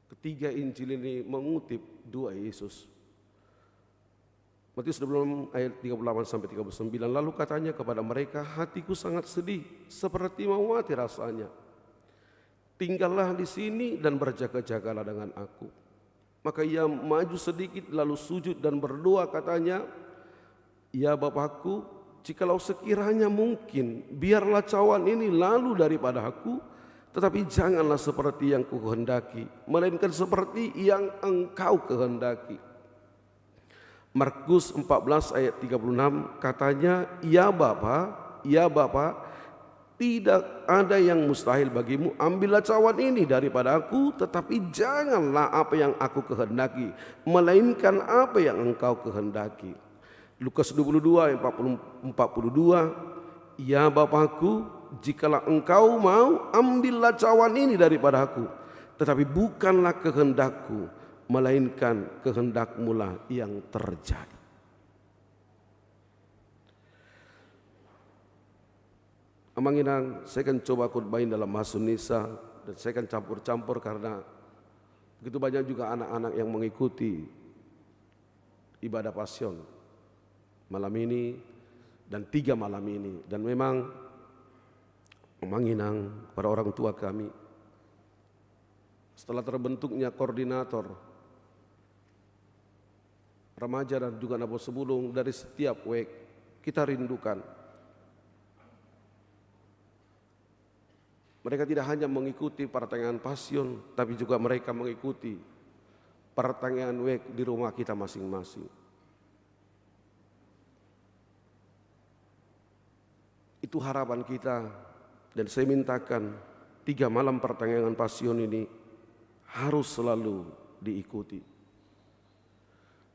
Ketiga Injil ini mengutip dua Yesus. Matius dua puluh enam ayat tiga puluh delapan sampai tiga puluh sembilan, lalu katanya kepada mereka, "Hatiku sangat sedih, seperti mau mati rasanya. Tinggallah di sini dan berjaga-jagalah dengan aku." Maka ia maju sedikit, lalu sujud dan berdoa, katanya, "Ya Bapakku, jikalau sekiranya mungkin, biarlah cawan ini lalu daripada aku, tetapi janganlah seperti yang kukehendaki, melainkan seperti yang Engkau kehendaki." Markus empat belas ayat tiga puluh enam, katanya, "Ya Bapa, ya Bapa, tidak ada yang mustahil bagimu, ambillah cawan ini daripada aku, tetapi janganlah apa yang aku kehendaki, melainkan apa yang Engkau kehendaki." Lukas dua puluh dua ayat empat puluh, empat puluh dua, "Ya Bapakku, jikalau Engkau mau, ambillah cawan ini daripada aku, tetapi bukanlah kehendakku, melainkan kehendak-Mu-lah yang terjadi." Amang inang, saya akan coba khotbahin dalam bahasa Indonesia, dan saya akan campur-campur karena begitu banyak juga anak-anak yang mengikuti ibadah Pasion malam ini dan tiga malam ini. Dan memang, amang inang, para orang tua kami, setelah terbentuknya koordinator remaja dan juga Naposobulung dari setiap wijk, kita rindukan. Mereka tidak hanya mengikuti partangiangan Pasion, tapi juga mereka mengikuti partangiangan wijk di rumah kita masing-masing. Itu harapan kita, dan saya mintakan tiga malam partangiangan Pasion ini harus selalu diikuti.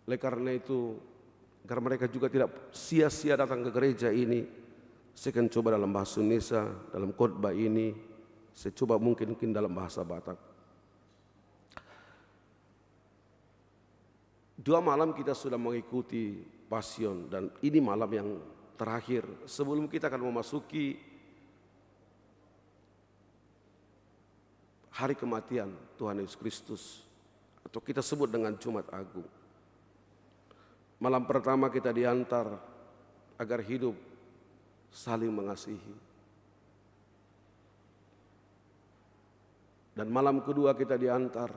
Oleh karena itu, agar mereka juga tidak sia-sia datang ke gereja ini, saya akan coba dalam bahasa Indonesia, dalam khotbah ini, saya coba mungkin, mungkin dalam bahasa Batak. Dua malam kita sudah mengikuti Pasion, dan ini malam yang terakhir sebelum kita akan memasuki hari kematian Tuhan Yesus Kristus, atau kita sebut dengan Jumat Agung. Malam pertama kita diantar agar hidup saling mengasihi. Dan malam kedua kita diantar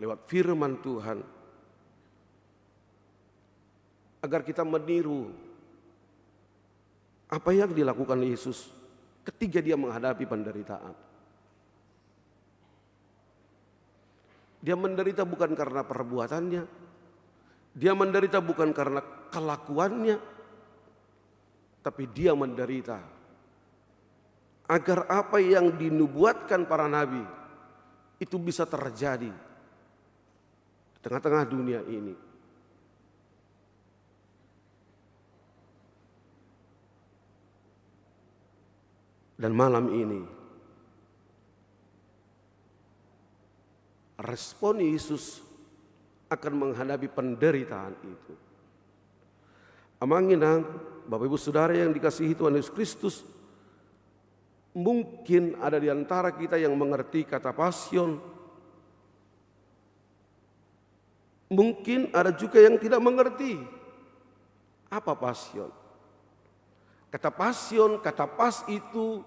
lewat firman Tuhan agar kita meniru apa yang dilakukan Yesus ketika Dia menghadapi penderitaan. Dia menderita bukan karena perbuatannya, Dia menderita bukan karena kelakuannya, tapi Dia menderita agar apa yang dinubuatkan para nabi itu bisa terjadi di tengah-tengah dunia ini. Dan malam ini, respon Yesus akan menghadapi penderitaan itu. Amang inang, Bapak Ibu Saudara yang dikasihi Tuhan Yesus Kristus, mungkin ada di antara kita yang mengerti kata Pasion, mungkin ada juga yang tidak mengerti apa Pasion. Kata Pasion, kata pas itu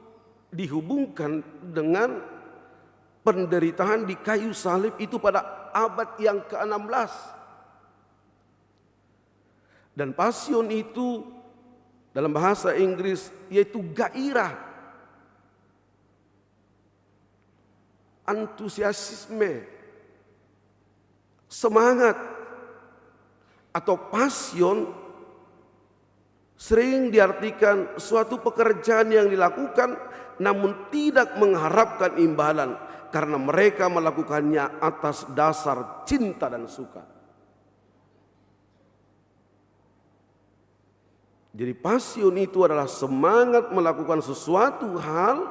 dihubungkan dengan penderitaan di kayu salib itu pada abad yang keenam belas. Dan Pasion itu dalam bahasa Inggris yaitu gairah, antusiasme, semangat. Atau Pasion sering diartikan suatu pekerjaan yang dilakukan namun tidak mengharapkan imbalan, karena mereka melakukannya atas dasar cinta dan suka. Jadi, Pasion itu adalah semangat melakukan sesuatu hal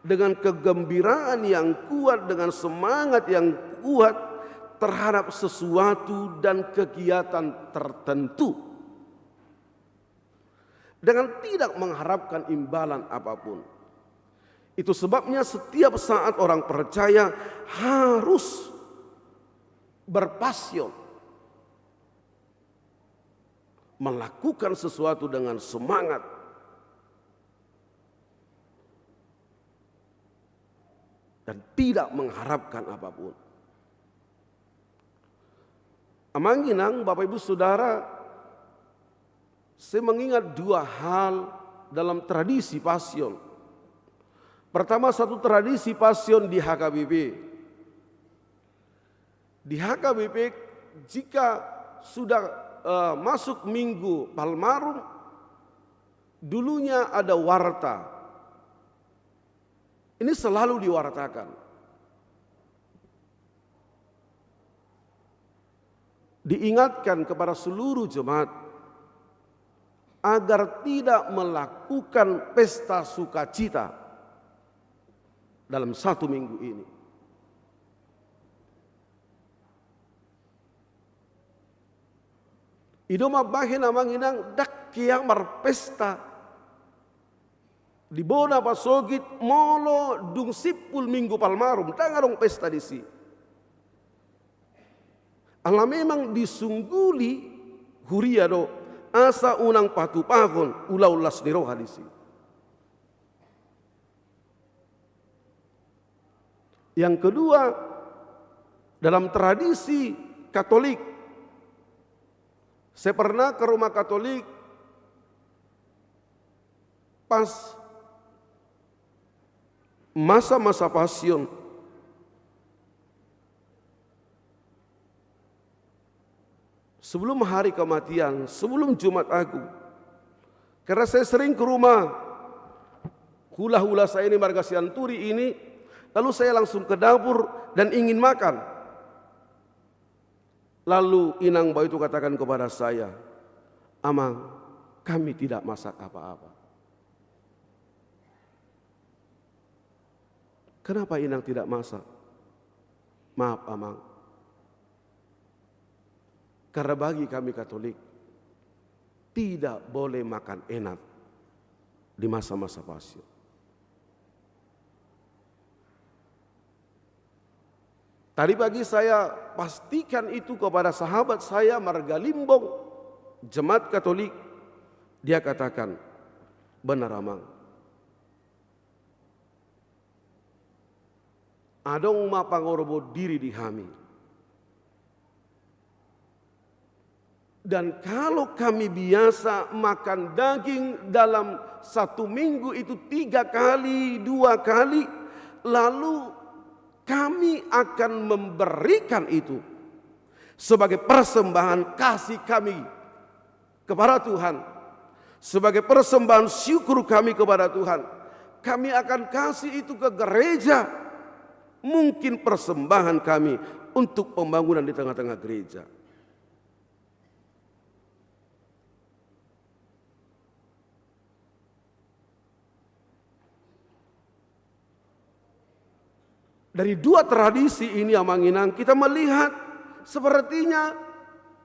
dengan kegembiraan yang kuat, dengan semangat yang kuat terhadap sesuatu dan kegiatan tertentu, dengan tidak mengharapkan imbalan apapun. Itu sebabnya setiap saat orang percaya harus berpasion. melakukan sesuatu dengan semangat dan tidak mengharapkan apapun. Amang inang, Bapak Ibu Saudara, saya mengingat dua hal dalam tradisi Pasion. Pertama, satu tradisi Pasion di H K B P. Di H K B P, jika sudah, eh, masuk Minggu Palmarum, dulunya ada warta. Ini selalu diwartakan. Diingatkan kepada seluruh jemaat agar tidak melakukan pesta sukacita dalam satu minggu ini. I do mambahen, amang inang, ndang hea marpesta di bona pasogit molo dung simpul Minggu Palmarum, ndang adong pesta disi. Ala memang disungguli huria do, asa unang patupahon ulaon las ni roha disi. Yang kedua, dalam tradisi Katolik, saya pernah ke rumah Katolik pas masa-masa Pasion. Sebelum hari kematian, sebelum Jumat Agung. Karena saya sering ke rumah hula-hula saya ini, marga Sianturi ini, lalu saya langsung ke dapur dan ingin makan. Lalu inang bau itu katakan kepada saya, "Amang, kami tidak masak apa-apa." "Kenapa inang tidak masak?" "Maaf, Amang, karena bagi kami Katolik, tidak boleh makan enat di masa-masa Pasion." Tadi pagi saya pastikan itu kepada sahabat saya marga Limbong, jemaat Katolik. Dia katakan, "Benar, Amang. Adong ma pangorobot diri di hami. Dan kalau kami biasa makan daging dalam satu minggu itu tiga kali, dua kali, lalu kami akan memberikan itu sebagai persembahan kasih kami kepada Tuhan, sebagai persembahan syukur kami kepada Tuhan. Kami akan kasih itu ke gereja. Mungkin persembahan kami untuk pembangunan di tengah-tengah gereja." Dari dua tradisi ini, amang inang, kita melihat sepertinya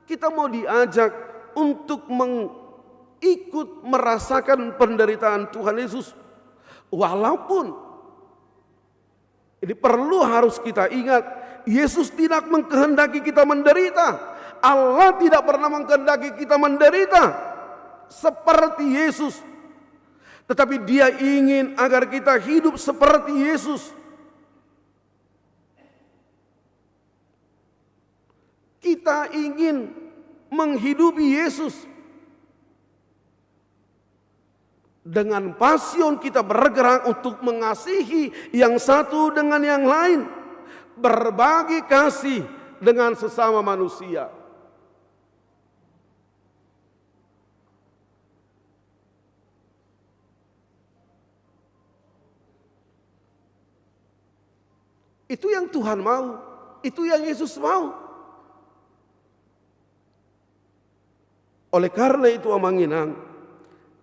kita mau diajak untuk mengikut merasakan penderitaan Tuhan Yesus. Walaupun ini perlu harus kita ingat, Yesus tidak mengkehendaki kita menderita. Allah tidak pernah mengkehendaki kita menderita seperti Yesus. Tetapi Dia ingin agar kita hidup seperti Yesus. Kita ingin menghidupi Yesus. Dengan Pasion kita bergerak untuk mengasihi yang satu dengan yang lain. Berbagi kasih dengan sesama manusia. Itu yang Tuhan mau, itu yang Yesus mau. Oleh karena itu, amang inang,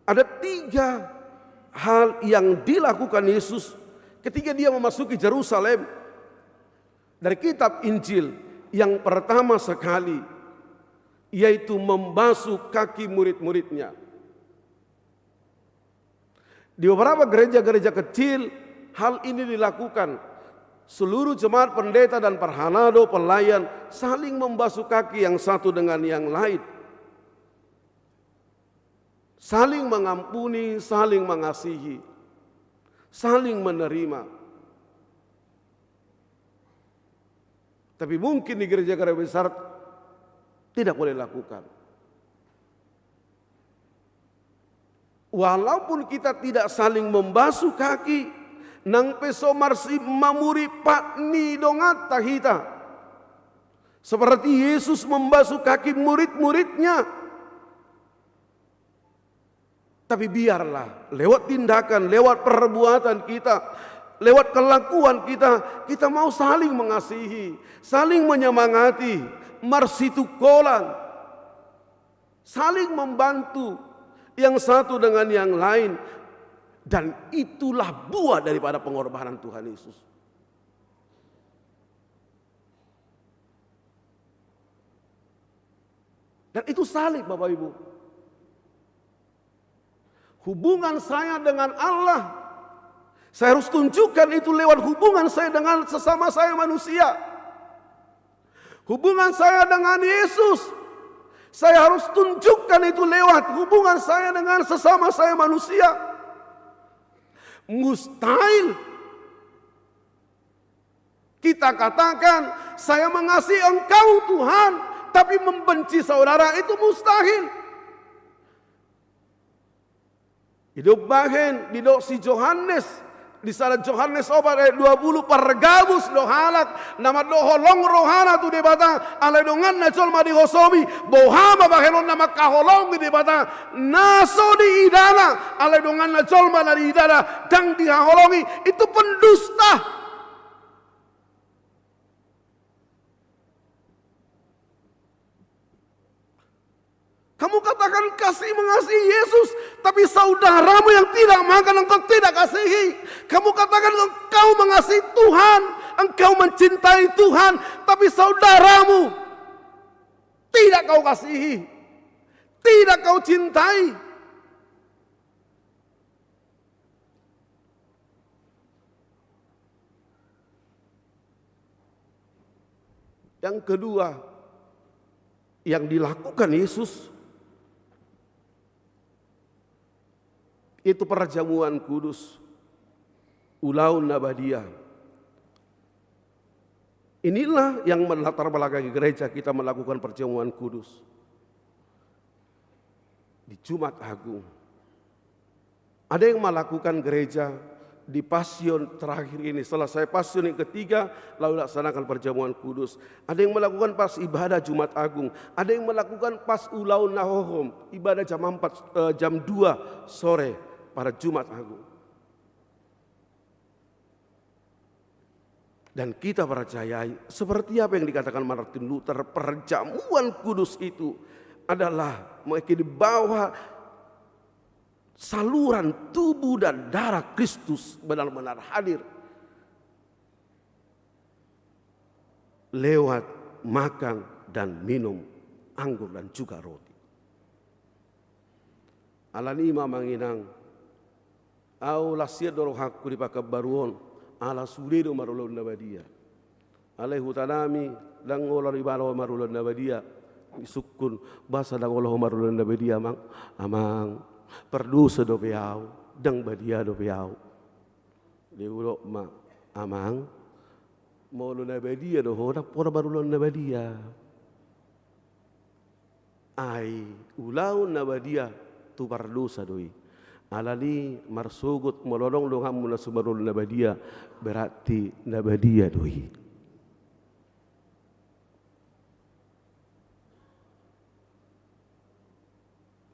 ada tiga hal yang dilakukan Yesus ketika Dia memasuki Jerusalem. Dari kitab Injil, yang pertama sekali, yaitu membasuh kaki murid-muridnya. Di beberapa gereja-gereja kecil, hal ini dilakukan. Seluruh jemaat, pendeta dan parhalado, pelayan, saling membasuh kaki yang satu dengan yang lain. Saling mengampuni, saling mengasihi, saling menerima. Tapi mungkin di gereja-gereja besar tidak boleh lakukan. Walaupun kita tidak saling membasuh kaki, nang pe so marsimamuri pat ni donganta hita. Seperti Yesus membasuh kaki murid-muridnya. Tapi biarlah, lewat tindakan, lewat perbuatan kita, lewat kelakuan kita, kita mau saling mengasihi, saling menyemangati, marsitungkolan, saling membantu yang satu dengan yang lain. Dan itulah buah daripada pengorbanan Tuhan Yesus. Dan itu salib, Bapak Ibu. Hubungan saya dengan Allah, saya harus tunjukkan itu lewat hubungan saya dengan sesama saya manusia. Hubungan saya dengan Yesus, saya harus tunjukkan itu lewat hubungan saya dengan sesama saya manusia. Mustahil kita katakan, "Saya mengasihi Engkau, Tuhan," tapi membenci saudara, itu mustahil. Didok bahen, didok si Johannes, di sada Johannes opat ayat dua puluh, pargabus do halak na mandok holong rohana tu Debata, alai donganna jolma dihosomi. Boha ma bahenon na mangkaholongi Debata, na so diidana, alai donganna jolma na diidana ndang dihaholongi, itu pendusta. Kamu katakan kasih mengasihi Yesus, tapi saudaramu yang tidak makan engkau tidak kasihi. Kamu katakan engkau mengasihi Tuhan, engkau mencintai Tuhan, tapi saudaramu tidak kau kasihi, tidak kau cintai. Yang kedua, yang dilakukan Yesus, itu perjamuan kudus, ulaon na badia. Inilah yang melatar belakangi gereja kita melakukan perjamuan kudus di Jumat Agung. Ada yang melakukan gereja di Pasion terakhir ini, selesai Pasion yang ketiga, lalu laksanakan perjamuan kudus. Ada yang melakukan pas ibadah Jumat Agung. Ada yang melakukan pas ulaon na hohom, ibadah jam empat, eh, jam dua sore pada Jumat Agung. Dan kita percayai, seperti apa yang dikatakan Martin Luther, perjamuan kudus itu adalah meyakini bahwa saluran tubuh dan darah Kristus benar-benar hadir lewat makan dan minum anggur dan juga roti. Alani i ma, amang inang, ahu las sian do rohangku di pangkabaru on, ala sude do marulaon na badia. Alai hutanami, ndang olo dibahen marulaon na badia. Disungkun, boasa ndang olo ho marulaon na badia, amang? Amang, pardosa dope ahu, ndang badia dope ahu. Di ulok ma, amang, molo na badia do ho, ndang pola marulaon na badia. Ai ulaon na badia tu pardosa do i. Alani i marsogot molo adong donganmu na so marulaon na badia, berarti na badia do i.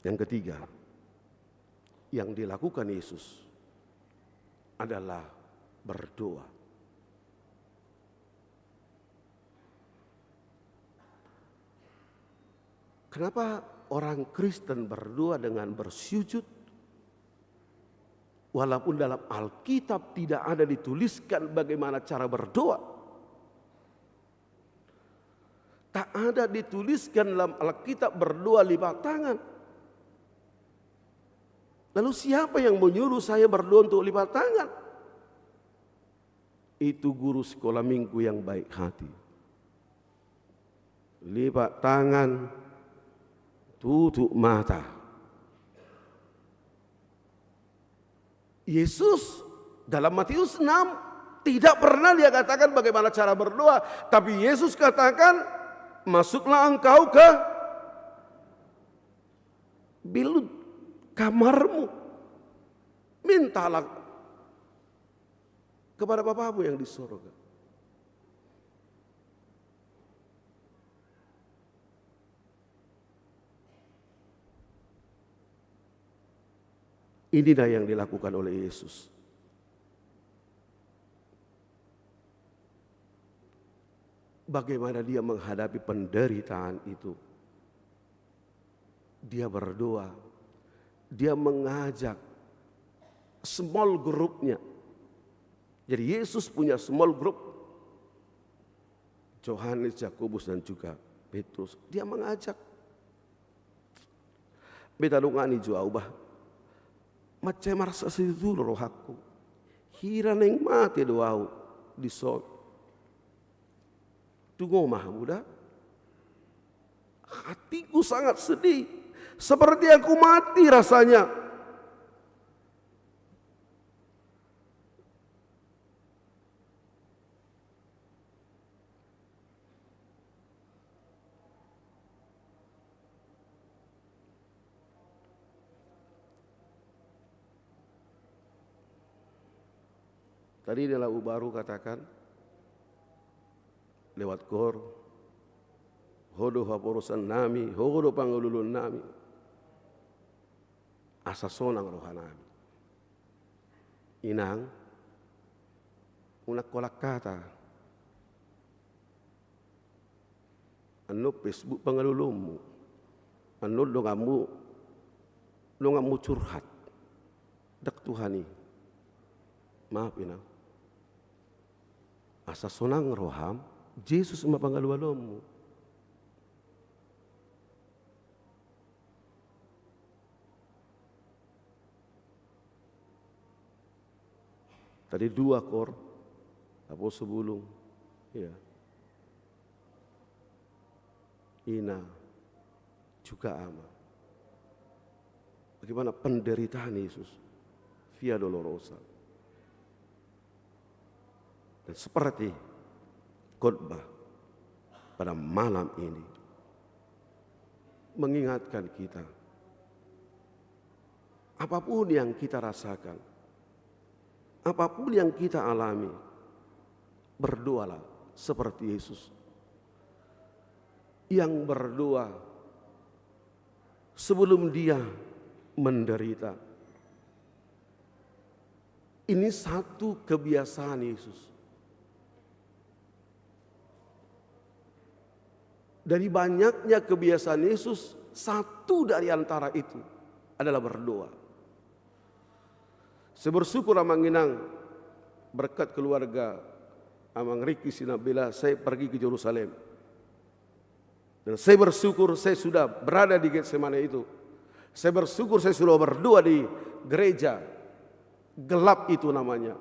Yang ketiga, yang dilakukan Yesus adalah berdoa. Kenapa orang Kristen berdoa dengan bersujud? Walaupun dalam Alkitab tidak ada dituliskan bagaimana cara berdoa. Tak ada dituliskan dalam Alkitab berdoa lipat tangan. Lalu siapa yang menyuruh saya berdoa untuk lipat tangan? Itu guru sekolah minggu yang baik hati. Lipat tangan, tutup mata. Yesus dalam Matius enam tidak pernah dia katakan bagaimana cara berdoa, tapi Yesus katakan, "Masuklah engkau ke bilut kamarmu, mintalah kepada Bapamu yang di sorga." Inilah yang dilakukan oleh Yesus. Bagaimana dia menghadapi penderitaan itu? Dia berdoa, dia mengajak small group-nya. Jadi Yesus punya small group. Johannes, Yakobus, dan juga Petrus. Dia mengajak. Beta dongani jo au bah. Mansai marsasidi rohangku. Hira naeng mate do au dison. Tung on ma hamu da. Hatiku sangat sedih. Seperti aku mati rasanya. Tadi na laho baru katakan lewat koor, "Ho do haporusannami, Ho do pangaluluannami." Asa sonang rohanami. Inang, unang holan hata. Annon Facebook pangalulumu. Annon donganmu, donganmu curhat. Ndang Tuhan i. Maaf, Inang. Asa sonang roham, Jesus ma pangalualuanmu. Tadi dua koor, naposo bulung. Iya. Ina juga ama. Bagaimana penderitaan Yesus? Via Dolorosa. Dan seperti khotbah pada malam ini mengingatkan kita, apapun yang kita rasakan, apapun yang kita alami, berdoalah seperti Yesus yang berdoa sebelum dia menderita. Ini satu kebiasaan Yesus. Dari banyaknya kebiasaan Yesus, satu dari antara itu adalah berdoa. Saya bersyukur, Amang Inang, berkat keluarga Amang Riki Sinambela, saya pergi ke Yerusalem. Dan saya bersyukur saya sudah berada di Getsemane itu. Saya bersyukur saya sudah berdoa di gereja. Gelap itu namanya.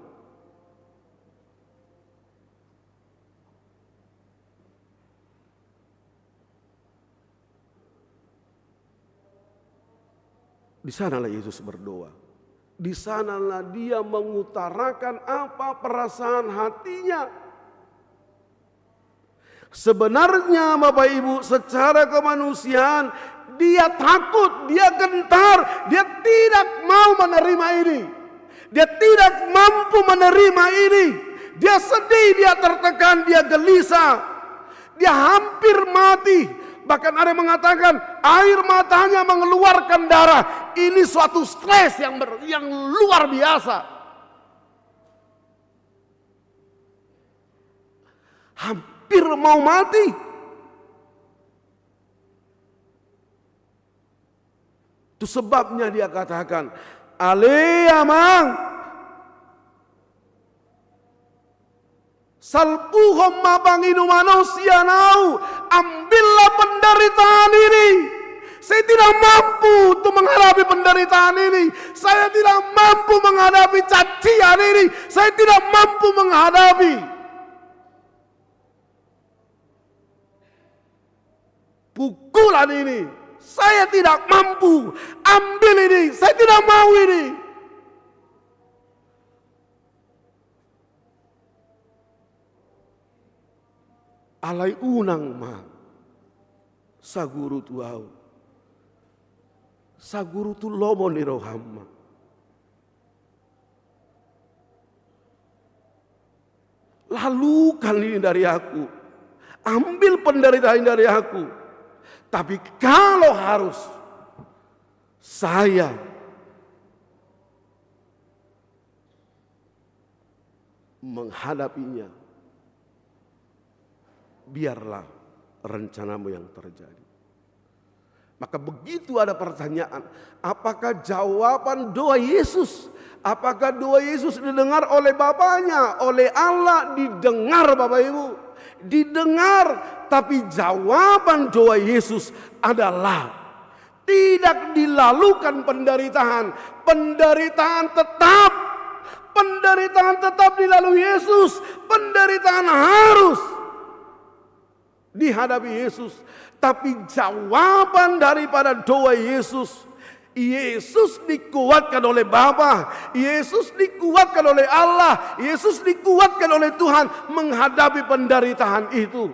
Di sanalah Yesus berdoa. Di sanalah dia mengutarakan apa perasaan hatinya. Sebenarnya, Bapak Ibu, secara kemanusiaan, dia takut, dia gentar, dia tidak mau menerima ini. Dia tidak mampu menerima ini. Dia sedih, dia tertekan, dia gelisah. Dia hampir mati. Bahkan ada yang mengatakan, air matanya mengeluarkan darah. Ini suatu stres yang ber-, yang luar biasa. Hampir mau mati. Itu sebabnya dia katakan, "Ale Amang, salpuhon ma panginuman on sian ahu, ambillah penderitaan ini. Saya tidak mampu untuk menghadapi penderitaan ini. Saya tidak mampu menghadapi cacian ini. Saya tidak mampu menghadapi pukulan ini, saya tidak mampu. Ambil ini, saya tidak mau ini." Alai unang ma saguru tu ahu, saguru tu lomo ni roham ma. Lalukan ini dari aku, ambil penderitaan ini dari aku. Tapi kalau harus, saya menghadapinya, biarlah rencanamu yang terjadi. Maka begitu ada pertanyaan, apakah jawaban doa Yesus, apakah doa Yesus didengar oleh Bapanya, oleh Allah? Didengar, Bapak Ibu. Didengar, tapi jawaban doa Yesus adalah tidak dilalukan penderitaan. Penderitaan tetap. Penderitaan tetap dilalui Yesus. Penderitaan harus dihadapi Yesus. Tapi jawaban daripada doa Yesus, Yesus dikuatkan oleh Bapa, Yesus dikuatkan oleh Allah, Yesus dikuatkan oleh Tuhan menghadapi penderitaan itu.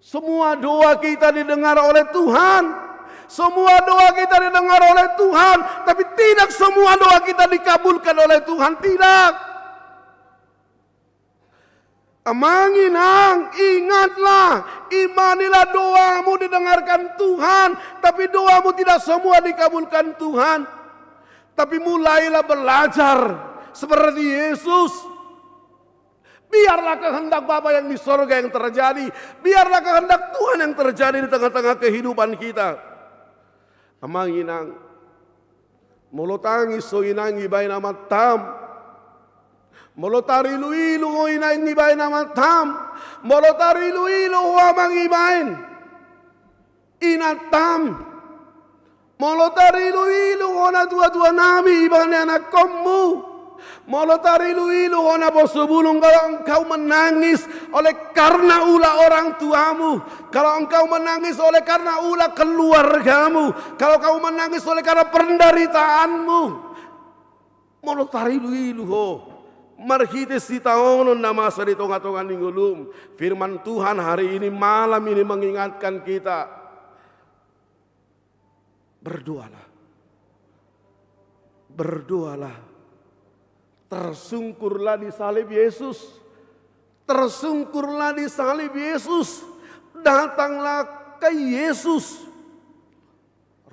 Semua doa kita didengar oleh Tuhan. Semua doa kita didengar oleh Tuhan, tapi tidak semua doa kita dikabulkan oleh Tuhan, tidak. Amang inang, ingatlah, imanilah doamu didengarkan Tuhan, tapi doamu tidak semua dikabulkan Tuhan. Tapi mulailah belajar seperti Yesus. Biarlah kehendak Bapa yang di sorga yang terjadi. Biarlah kehendak Tuhan yang terjadi di tengah-tengah kehidupan kita. Amang inang, molo tangis ho inang ibaen amantam. Molo tarilu-ilu ho inang ibaen amantam. Molo tarilu-ilu ho amang ibaen inantam. Molo tarilu-ilu ho natua-tua nami ibaen anakkonmu. Molo tarilu-ilu ho naposo bulung, kalau engkau menangis oleh karena ulah orang tuamu, kalau engkau menangis oleh karena ulah keluargamu, kalau kau menangis oleh karena penderitaanmu, molo tarilu-ilu ho marhite sitaonon na masa di tonga-tonga ni ngolum, firman Tuhan hari ini, malam ini mengingatkan kita. Berdoalah. Berdoalah. Tersungkurlah di salib Yesus. Tersungkurlah di salib Yesus. Datanglah ke Yesus.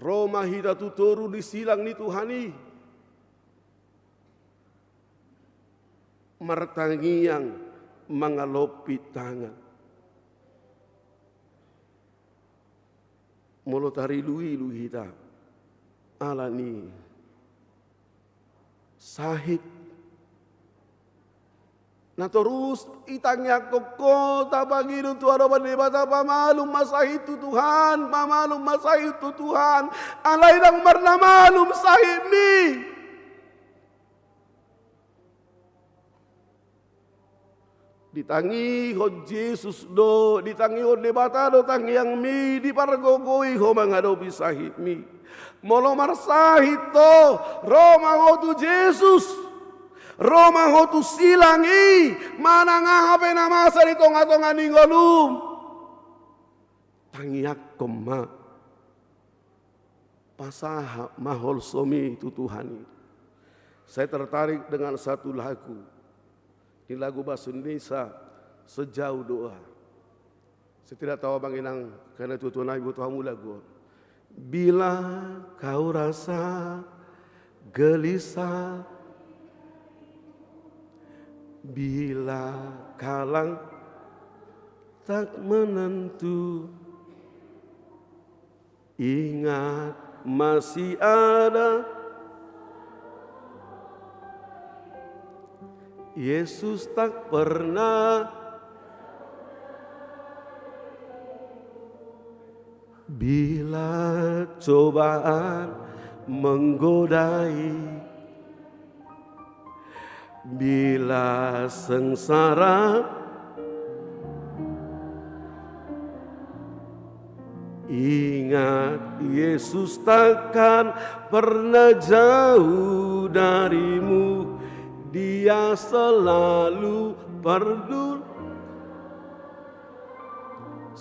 Ro ma hita tu toru di silang ni Tuhan i. Martangiang mangalompit tangan. Molo tarilu-ilu hita ala ni sahit na torus itangiangkon ho, tapangido tu adopan ni Debata, pamalum ma sahit tu Tuhan, pamalum ma sahit tu Tuhan. Alai ndang marnamalum sahitmi. Ditangihon Jesus do, ditangihon Debata do tangiangmi, dipargogoi ho mangadopi sahitmi. Molo marsahit ho, ro ma ho tu Jesus, ro ma ho tu silang i, manang aha pe na masa di tonga-tonga ni ngolum. Tangiangkon ma. Pasahat ma holsomi tu Tuhan i. Saya tertarik dengan satu lagu. Ini lagu bahasa Indonesia, Sejauh Doa. Saya tidak tahu abang inang, karena itu tuan ibu tahu lagu. Bila kau rasa gelisah, bila kalang tak menentu, ingat masih ada Yesus tak pernah. Bila cobaan menggodai, bila sengsara, ingat Yesus takkan pernah jauh darimu. Dia selalu peduli.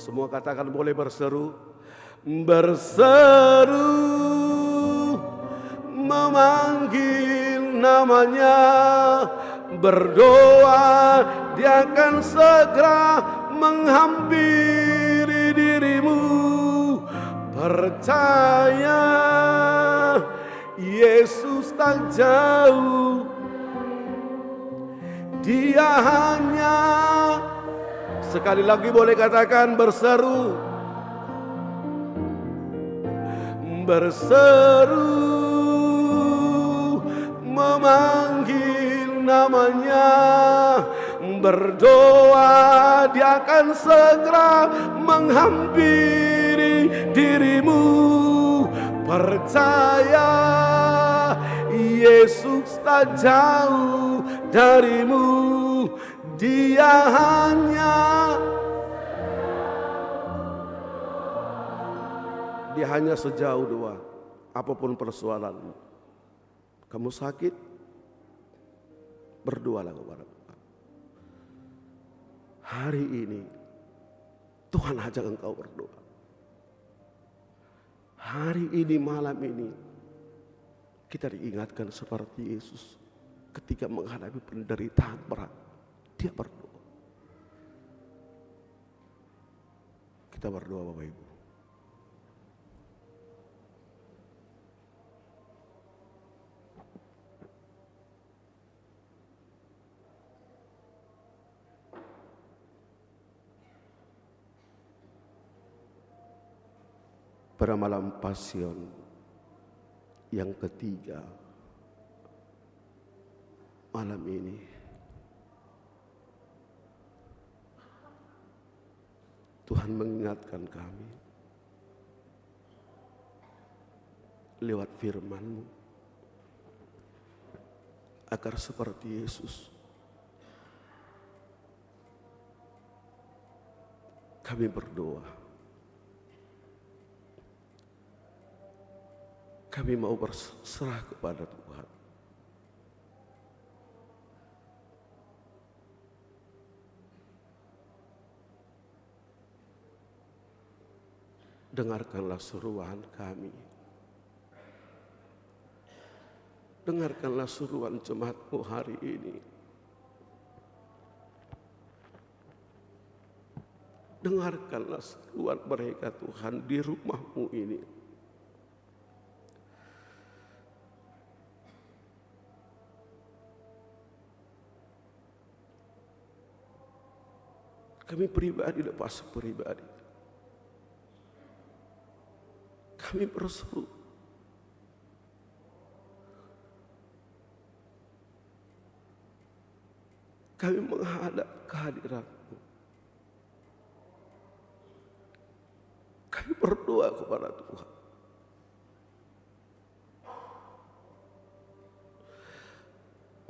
Semua katakan, boleh berseru. Berseru, memanggil namanya, berdoa, dia akan segera menghampiri dirimu. Percaya, Yesus tak jauh. Dia hanya, sekali lagi boleh katakan, berseru. Berseru, memanggil namanya, berdoa, dia akan segera menghampiri dirimu. Percaya, Yesus tak jauh darimu. Dia hanya, dia hanya sejauh doa. Apapun persoalanmu, kamu sakit, berdoalah kepada Tuhan. Hari ini, Tuhan ajak engkau berdoa. Hari ini, malam ini, kita diingatkan seperti Yesus ketika menghadapi penderitaan berat. Dia berdoa. Kita berdoa, Bapak Ibu. Pada malam Pasion yang ketiga, malam ini, Tuhan mengingatkan kami lewat firman-Mu, agar seperti Yesus, kami berdoa. Kami mau berserah kepada Tuhan. Dengarkanlah seruan kami. Dengarkanlah seruan jemaat-Mu hari ini. Dengarkanlah seruan mereka, Tuhan, di rumah-Mu ini. Kami pribadi, lepas pribadi, kami berseru. Kami menghadap kehadiran-Mu. Kami berdoa kepada Tuhan.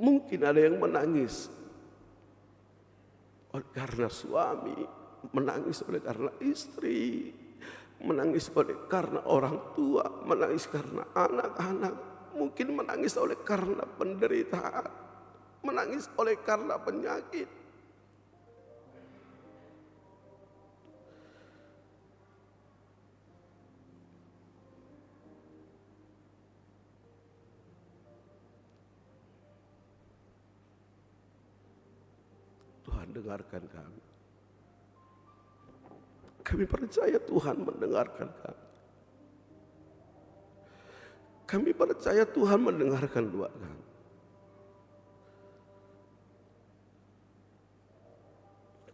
Mungkin ada yang menangis oleh karena suami, menangis oleh karena istri, menangis oleh karena orang tua, menangis karena anak-anak, mungkin menangis oleh karena penderitaan, menangis oleh karena penyakit. Tuhan, dengarkan kami. Kami percaya Tuhan mendengarkan kami. Kami percaya Tuhan mendengarkan doa kami.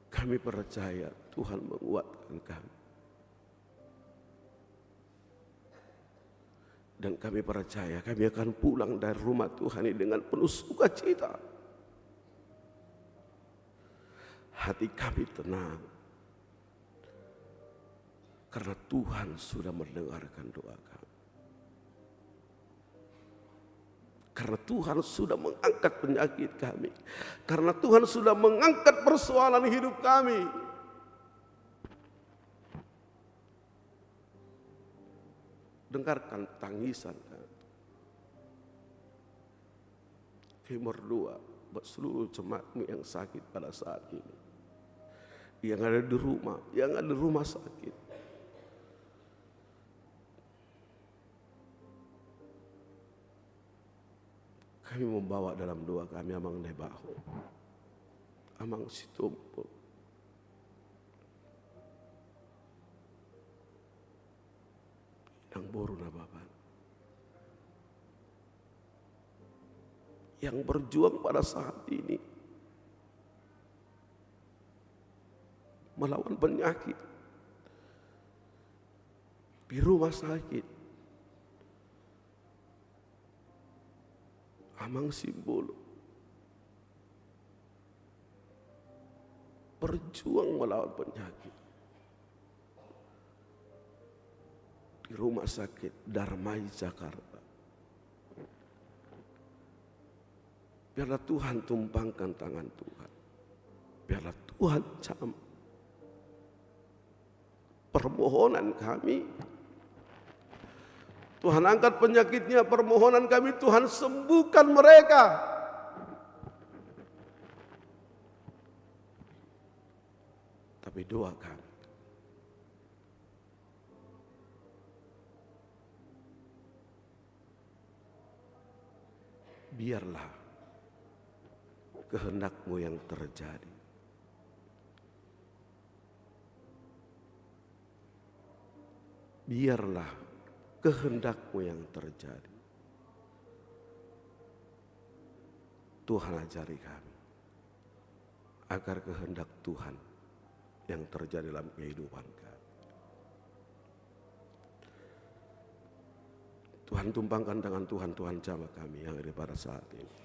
Kami percaya Tuhan menguatkan kami. Dan kami percaya kami akan pulang dari rumah Tuhan ini dengan penuh sukacita. Hati kami tenang. Karena Tuhan sudah mendengarkan doa kami. Karena Tuhan sudah mengangkat penyakit kami. Karena Tuhan sudah mengangkat persoalan hidup kami. Dengarkan tangisan kami. Kami berdoa buat seluruh jemaat-Mu yang sakit pada saat ini. yang ada di rumah, yang ada di rumah sakit. Kami membawa dalam doa kami Amang Nebaho, Amang Sitompul, Inang boru Nababan, yang berjuang pada saat ini melawan penyakit di rumah sakit. Amang Simbolon berjuang melawan penyakit di rumah sakit Darmais Jakarta. Biarlah Tuhan tumpangkan tangan Tuhan. Biarlah Tuhan jam permohonan kami. Tuhan angkat penyakitnya, permohonan kami, Tuhan sembuhkan mereka. Tapi doa kami, biarlah kehendak-Mu yang terjadi. Biarlah kehendak-Mu yang terjadi. Tuhan, ajari kami agar kehendak Tuhan yang terjadi dalam kehidupan kami. Tuhan, tumpangkan tangan Tuhan, Tuhan jamah kami yang ada pada saat ini.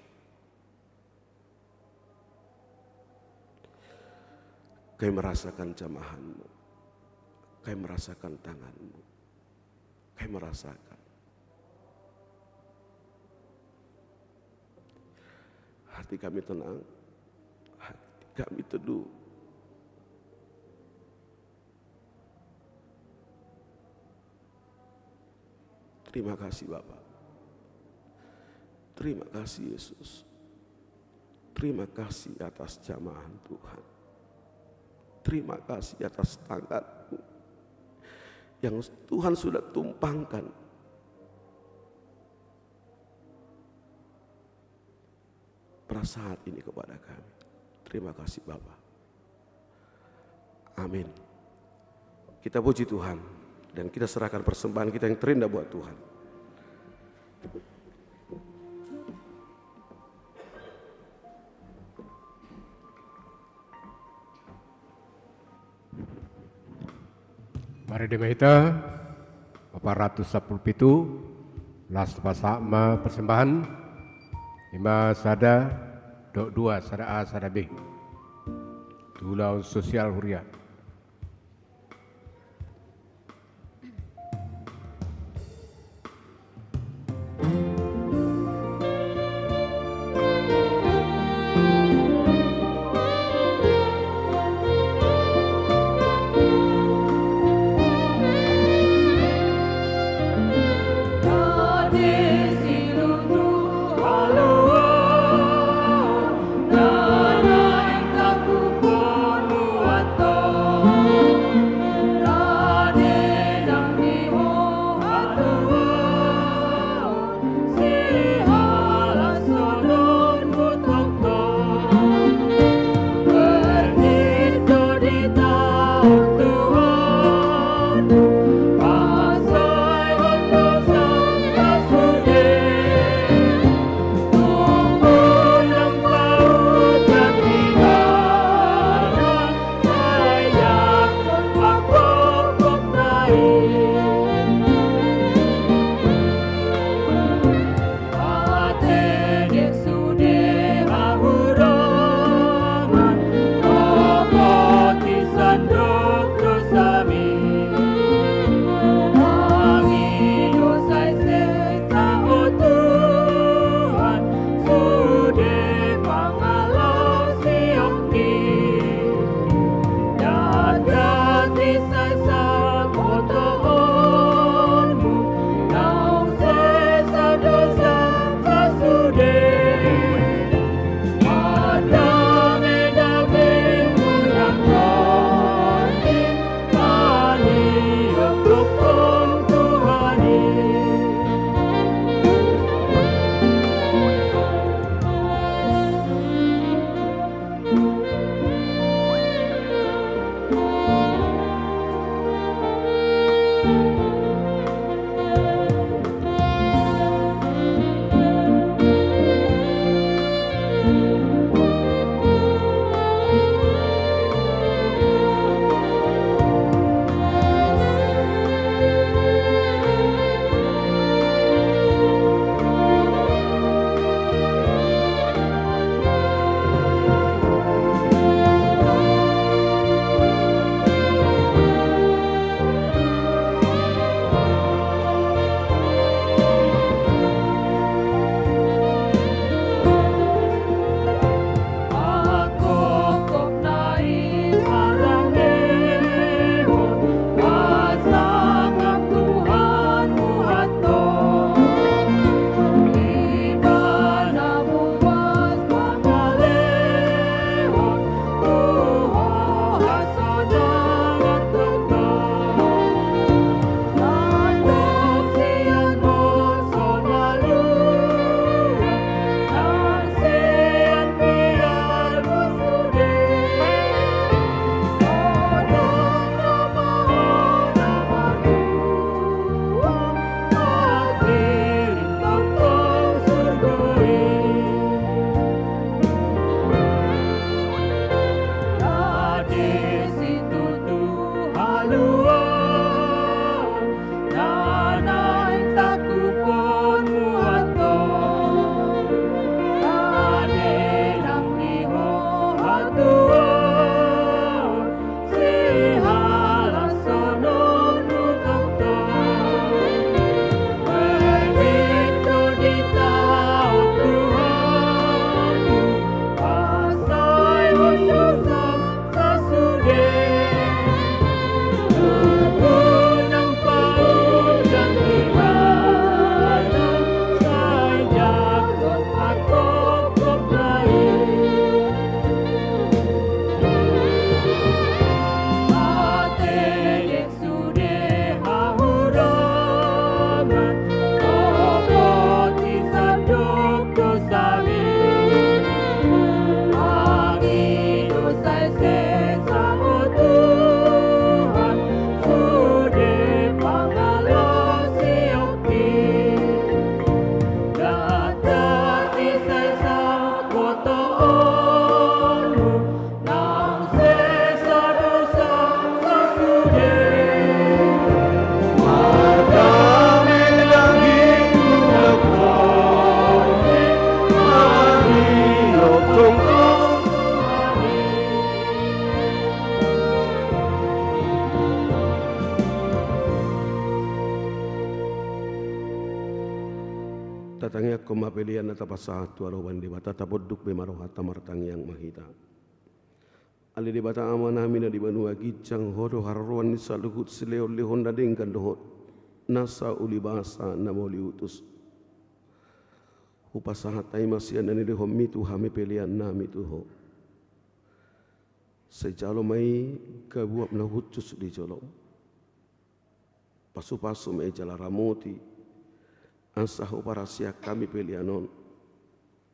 Kami merasakan jamahan-Mu. Kami merasakan tangan-Mu. Kami merasakan. Hati kami tenang. Hati kami teduh. Terima kasih, Bapa. Terima kasih, Yesus. Terima kasih atas jamahan Tuhan. Terima kasih atas tangan-Mu yang Tuhan sudah tumpangkan pada saat ini kepada kami. Terima kasih, Bapa. Amin. Kita puji Tuhan dan kita serahkan persembahan kita yang terindah buat Tuhan. Marende ma hita, opat ratus sampulu pitu, laos tapasahat ma persembahan, i ma sada dohot dua, sada A, sada B. Tu ulaon sosial huria. Tapasahat tu adopan Debata, taponduk be ma rohanta, martangiang ma hita. Ale Debata Amanami na di banua ginjang, Ho do haroroan ni saluhut silehonlehon na denggan dohot nasa ulibasa na mauliutus. Hupasahat hami ma sian na nilehonMi tu hami peleannami tu Ho. Sai jalo ma i gabuab na hushus di jolom. Pasupasu ma i jala ramoti, asa huparasian hami pelean on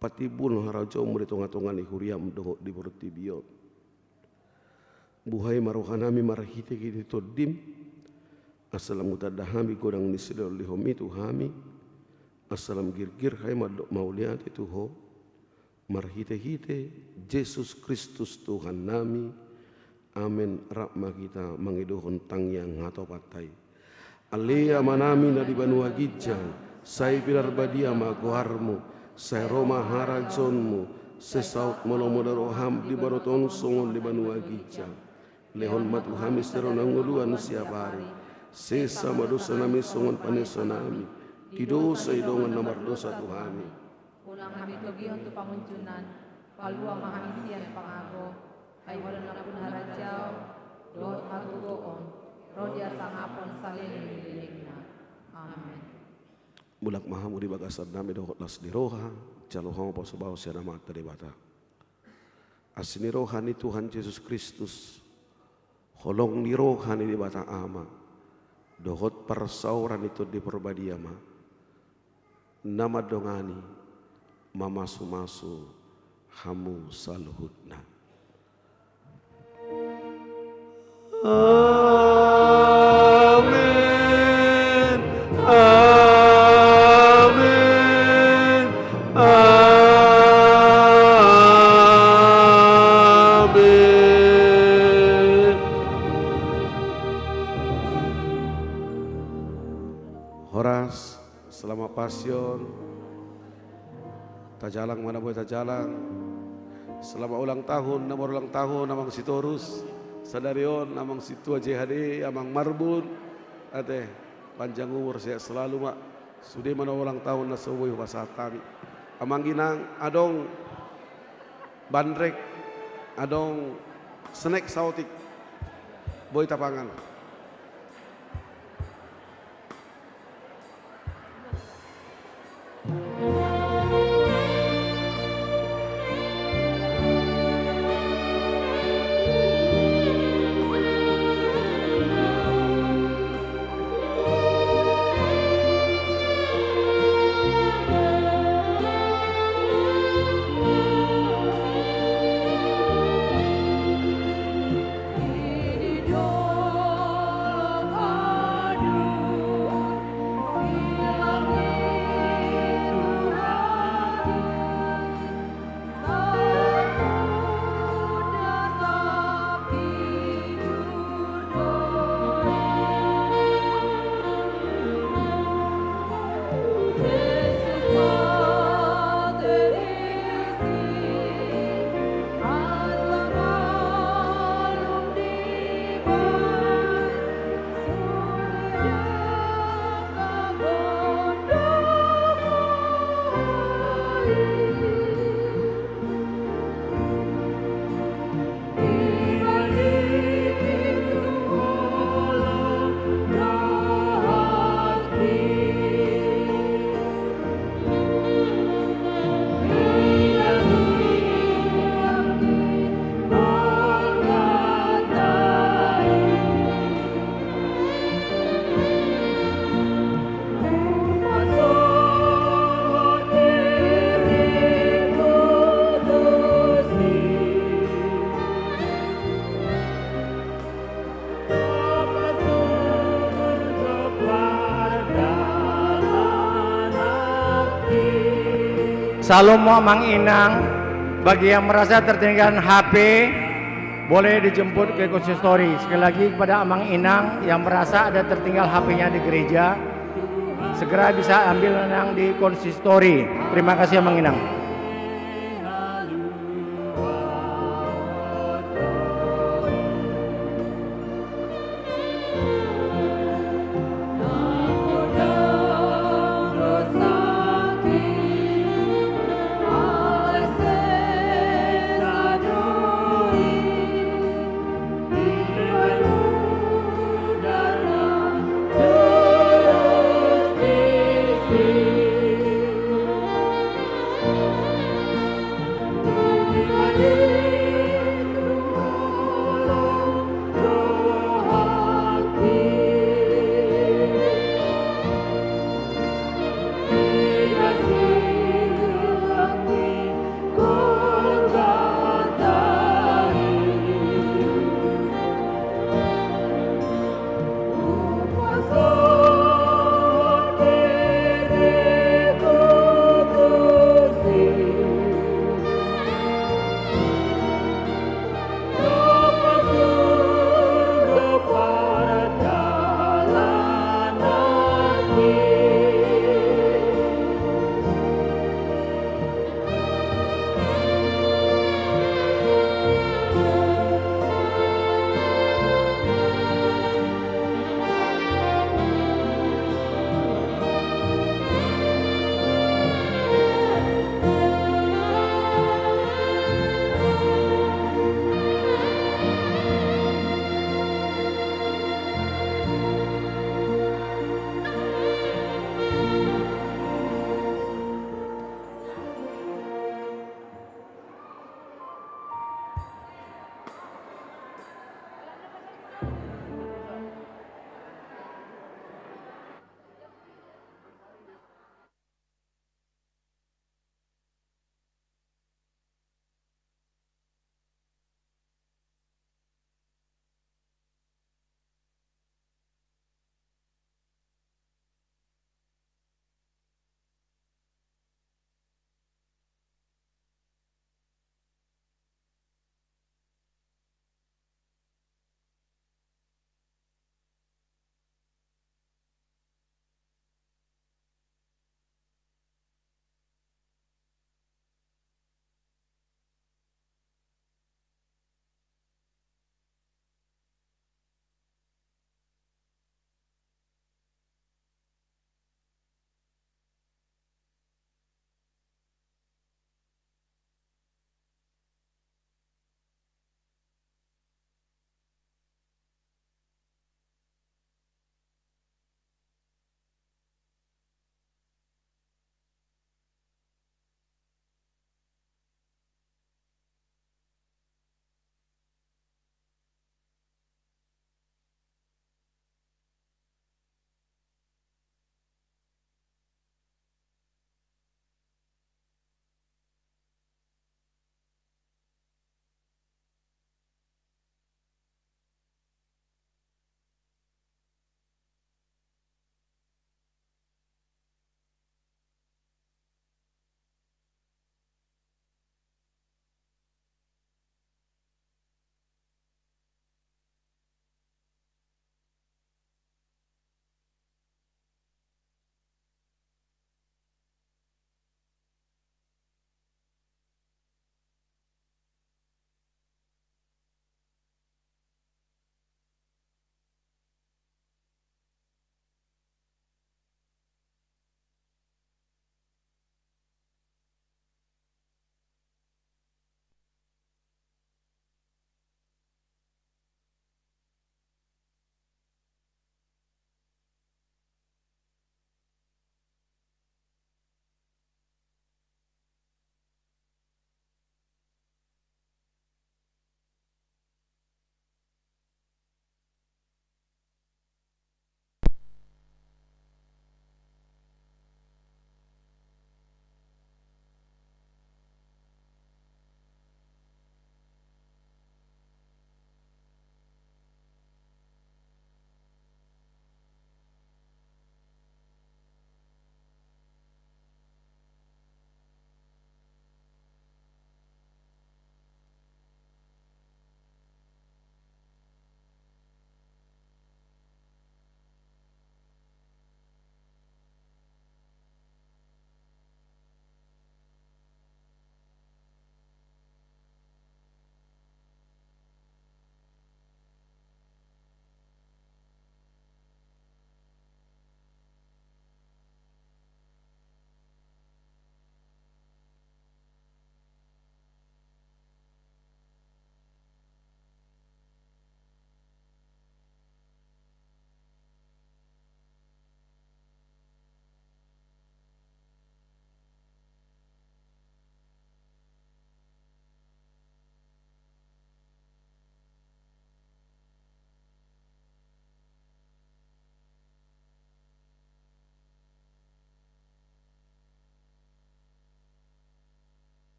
patimbulhon harajaonMu di tongatonga ni huriaM dohot di portibi on. Buhai ma rohanami marhitehite TondiM, asa lam hutanda hami godang ni silehonlehonMi tu hami, asa lam girgir hami mandok mauliate tu Ho, marhitehite Jesus Kristus Tuhannami. Amen. Rap ma hita mangidohon tangiang hatopanta i. Ale Amanami na di banua ginjang, sai pinarbadia ma goarMu, sai ro ma harajaonMu, sai saut ma lomo ni rohaM di banua tonga on songon di banua ginjang. Lehon ma tu hami sadari on hangoluan siapari. Sesa ma dosanami songon panesanami di dosa ni dongan na mardosa tu hami. Unang hami togihon tu pangunjunan, palua ma hami sian pangago, ai Ho do nampuna harajaon, dohot hatuaon, ro di hasangapon saleleng ni lelengna. Amen. Mulak ma hamu di bagasannami dohot las ni roha, jalo hamu pasu-pasu sian Amanta Debata. Asi ni roha ni Tuhan Jesus Kristus, holong ni roha ni Debata Ama, dohot parsaoran ni Tondi Parbadia ma na mandongani, mamasu-masu hamu saluhutna. Amen. Amen. Amen. Horas. Selamat Passion. Tajalang ma na boi tajalang. Selamat ulang tahun na marulang tahun, Amang Sitorus. Sadari on, Amang Sintua J H D, Amang Marbun. Ate, panjang umur, sehat selalu ma. Sude ma na ulang tahun na so boi hupasahat hami. Amang Inang, adong bandrek, adong snack saotik. Boi tapangan. Shalom, Amang Inang. Bagi yang merasa tertinggal H P, boleh dijemput ke konsistori. Sekali lagi, kepada Amang Inang yang merasa ada tertinggal H P-nya di gereja, segera bisa ambil, Nang, di konsistori. Terima kasih, Amang Inang.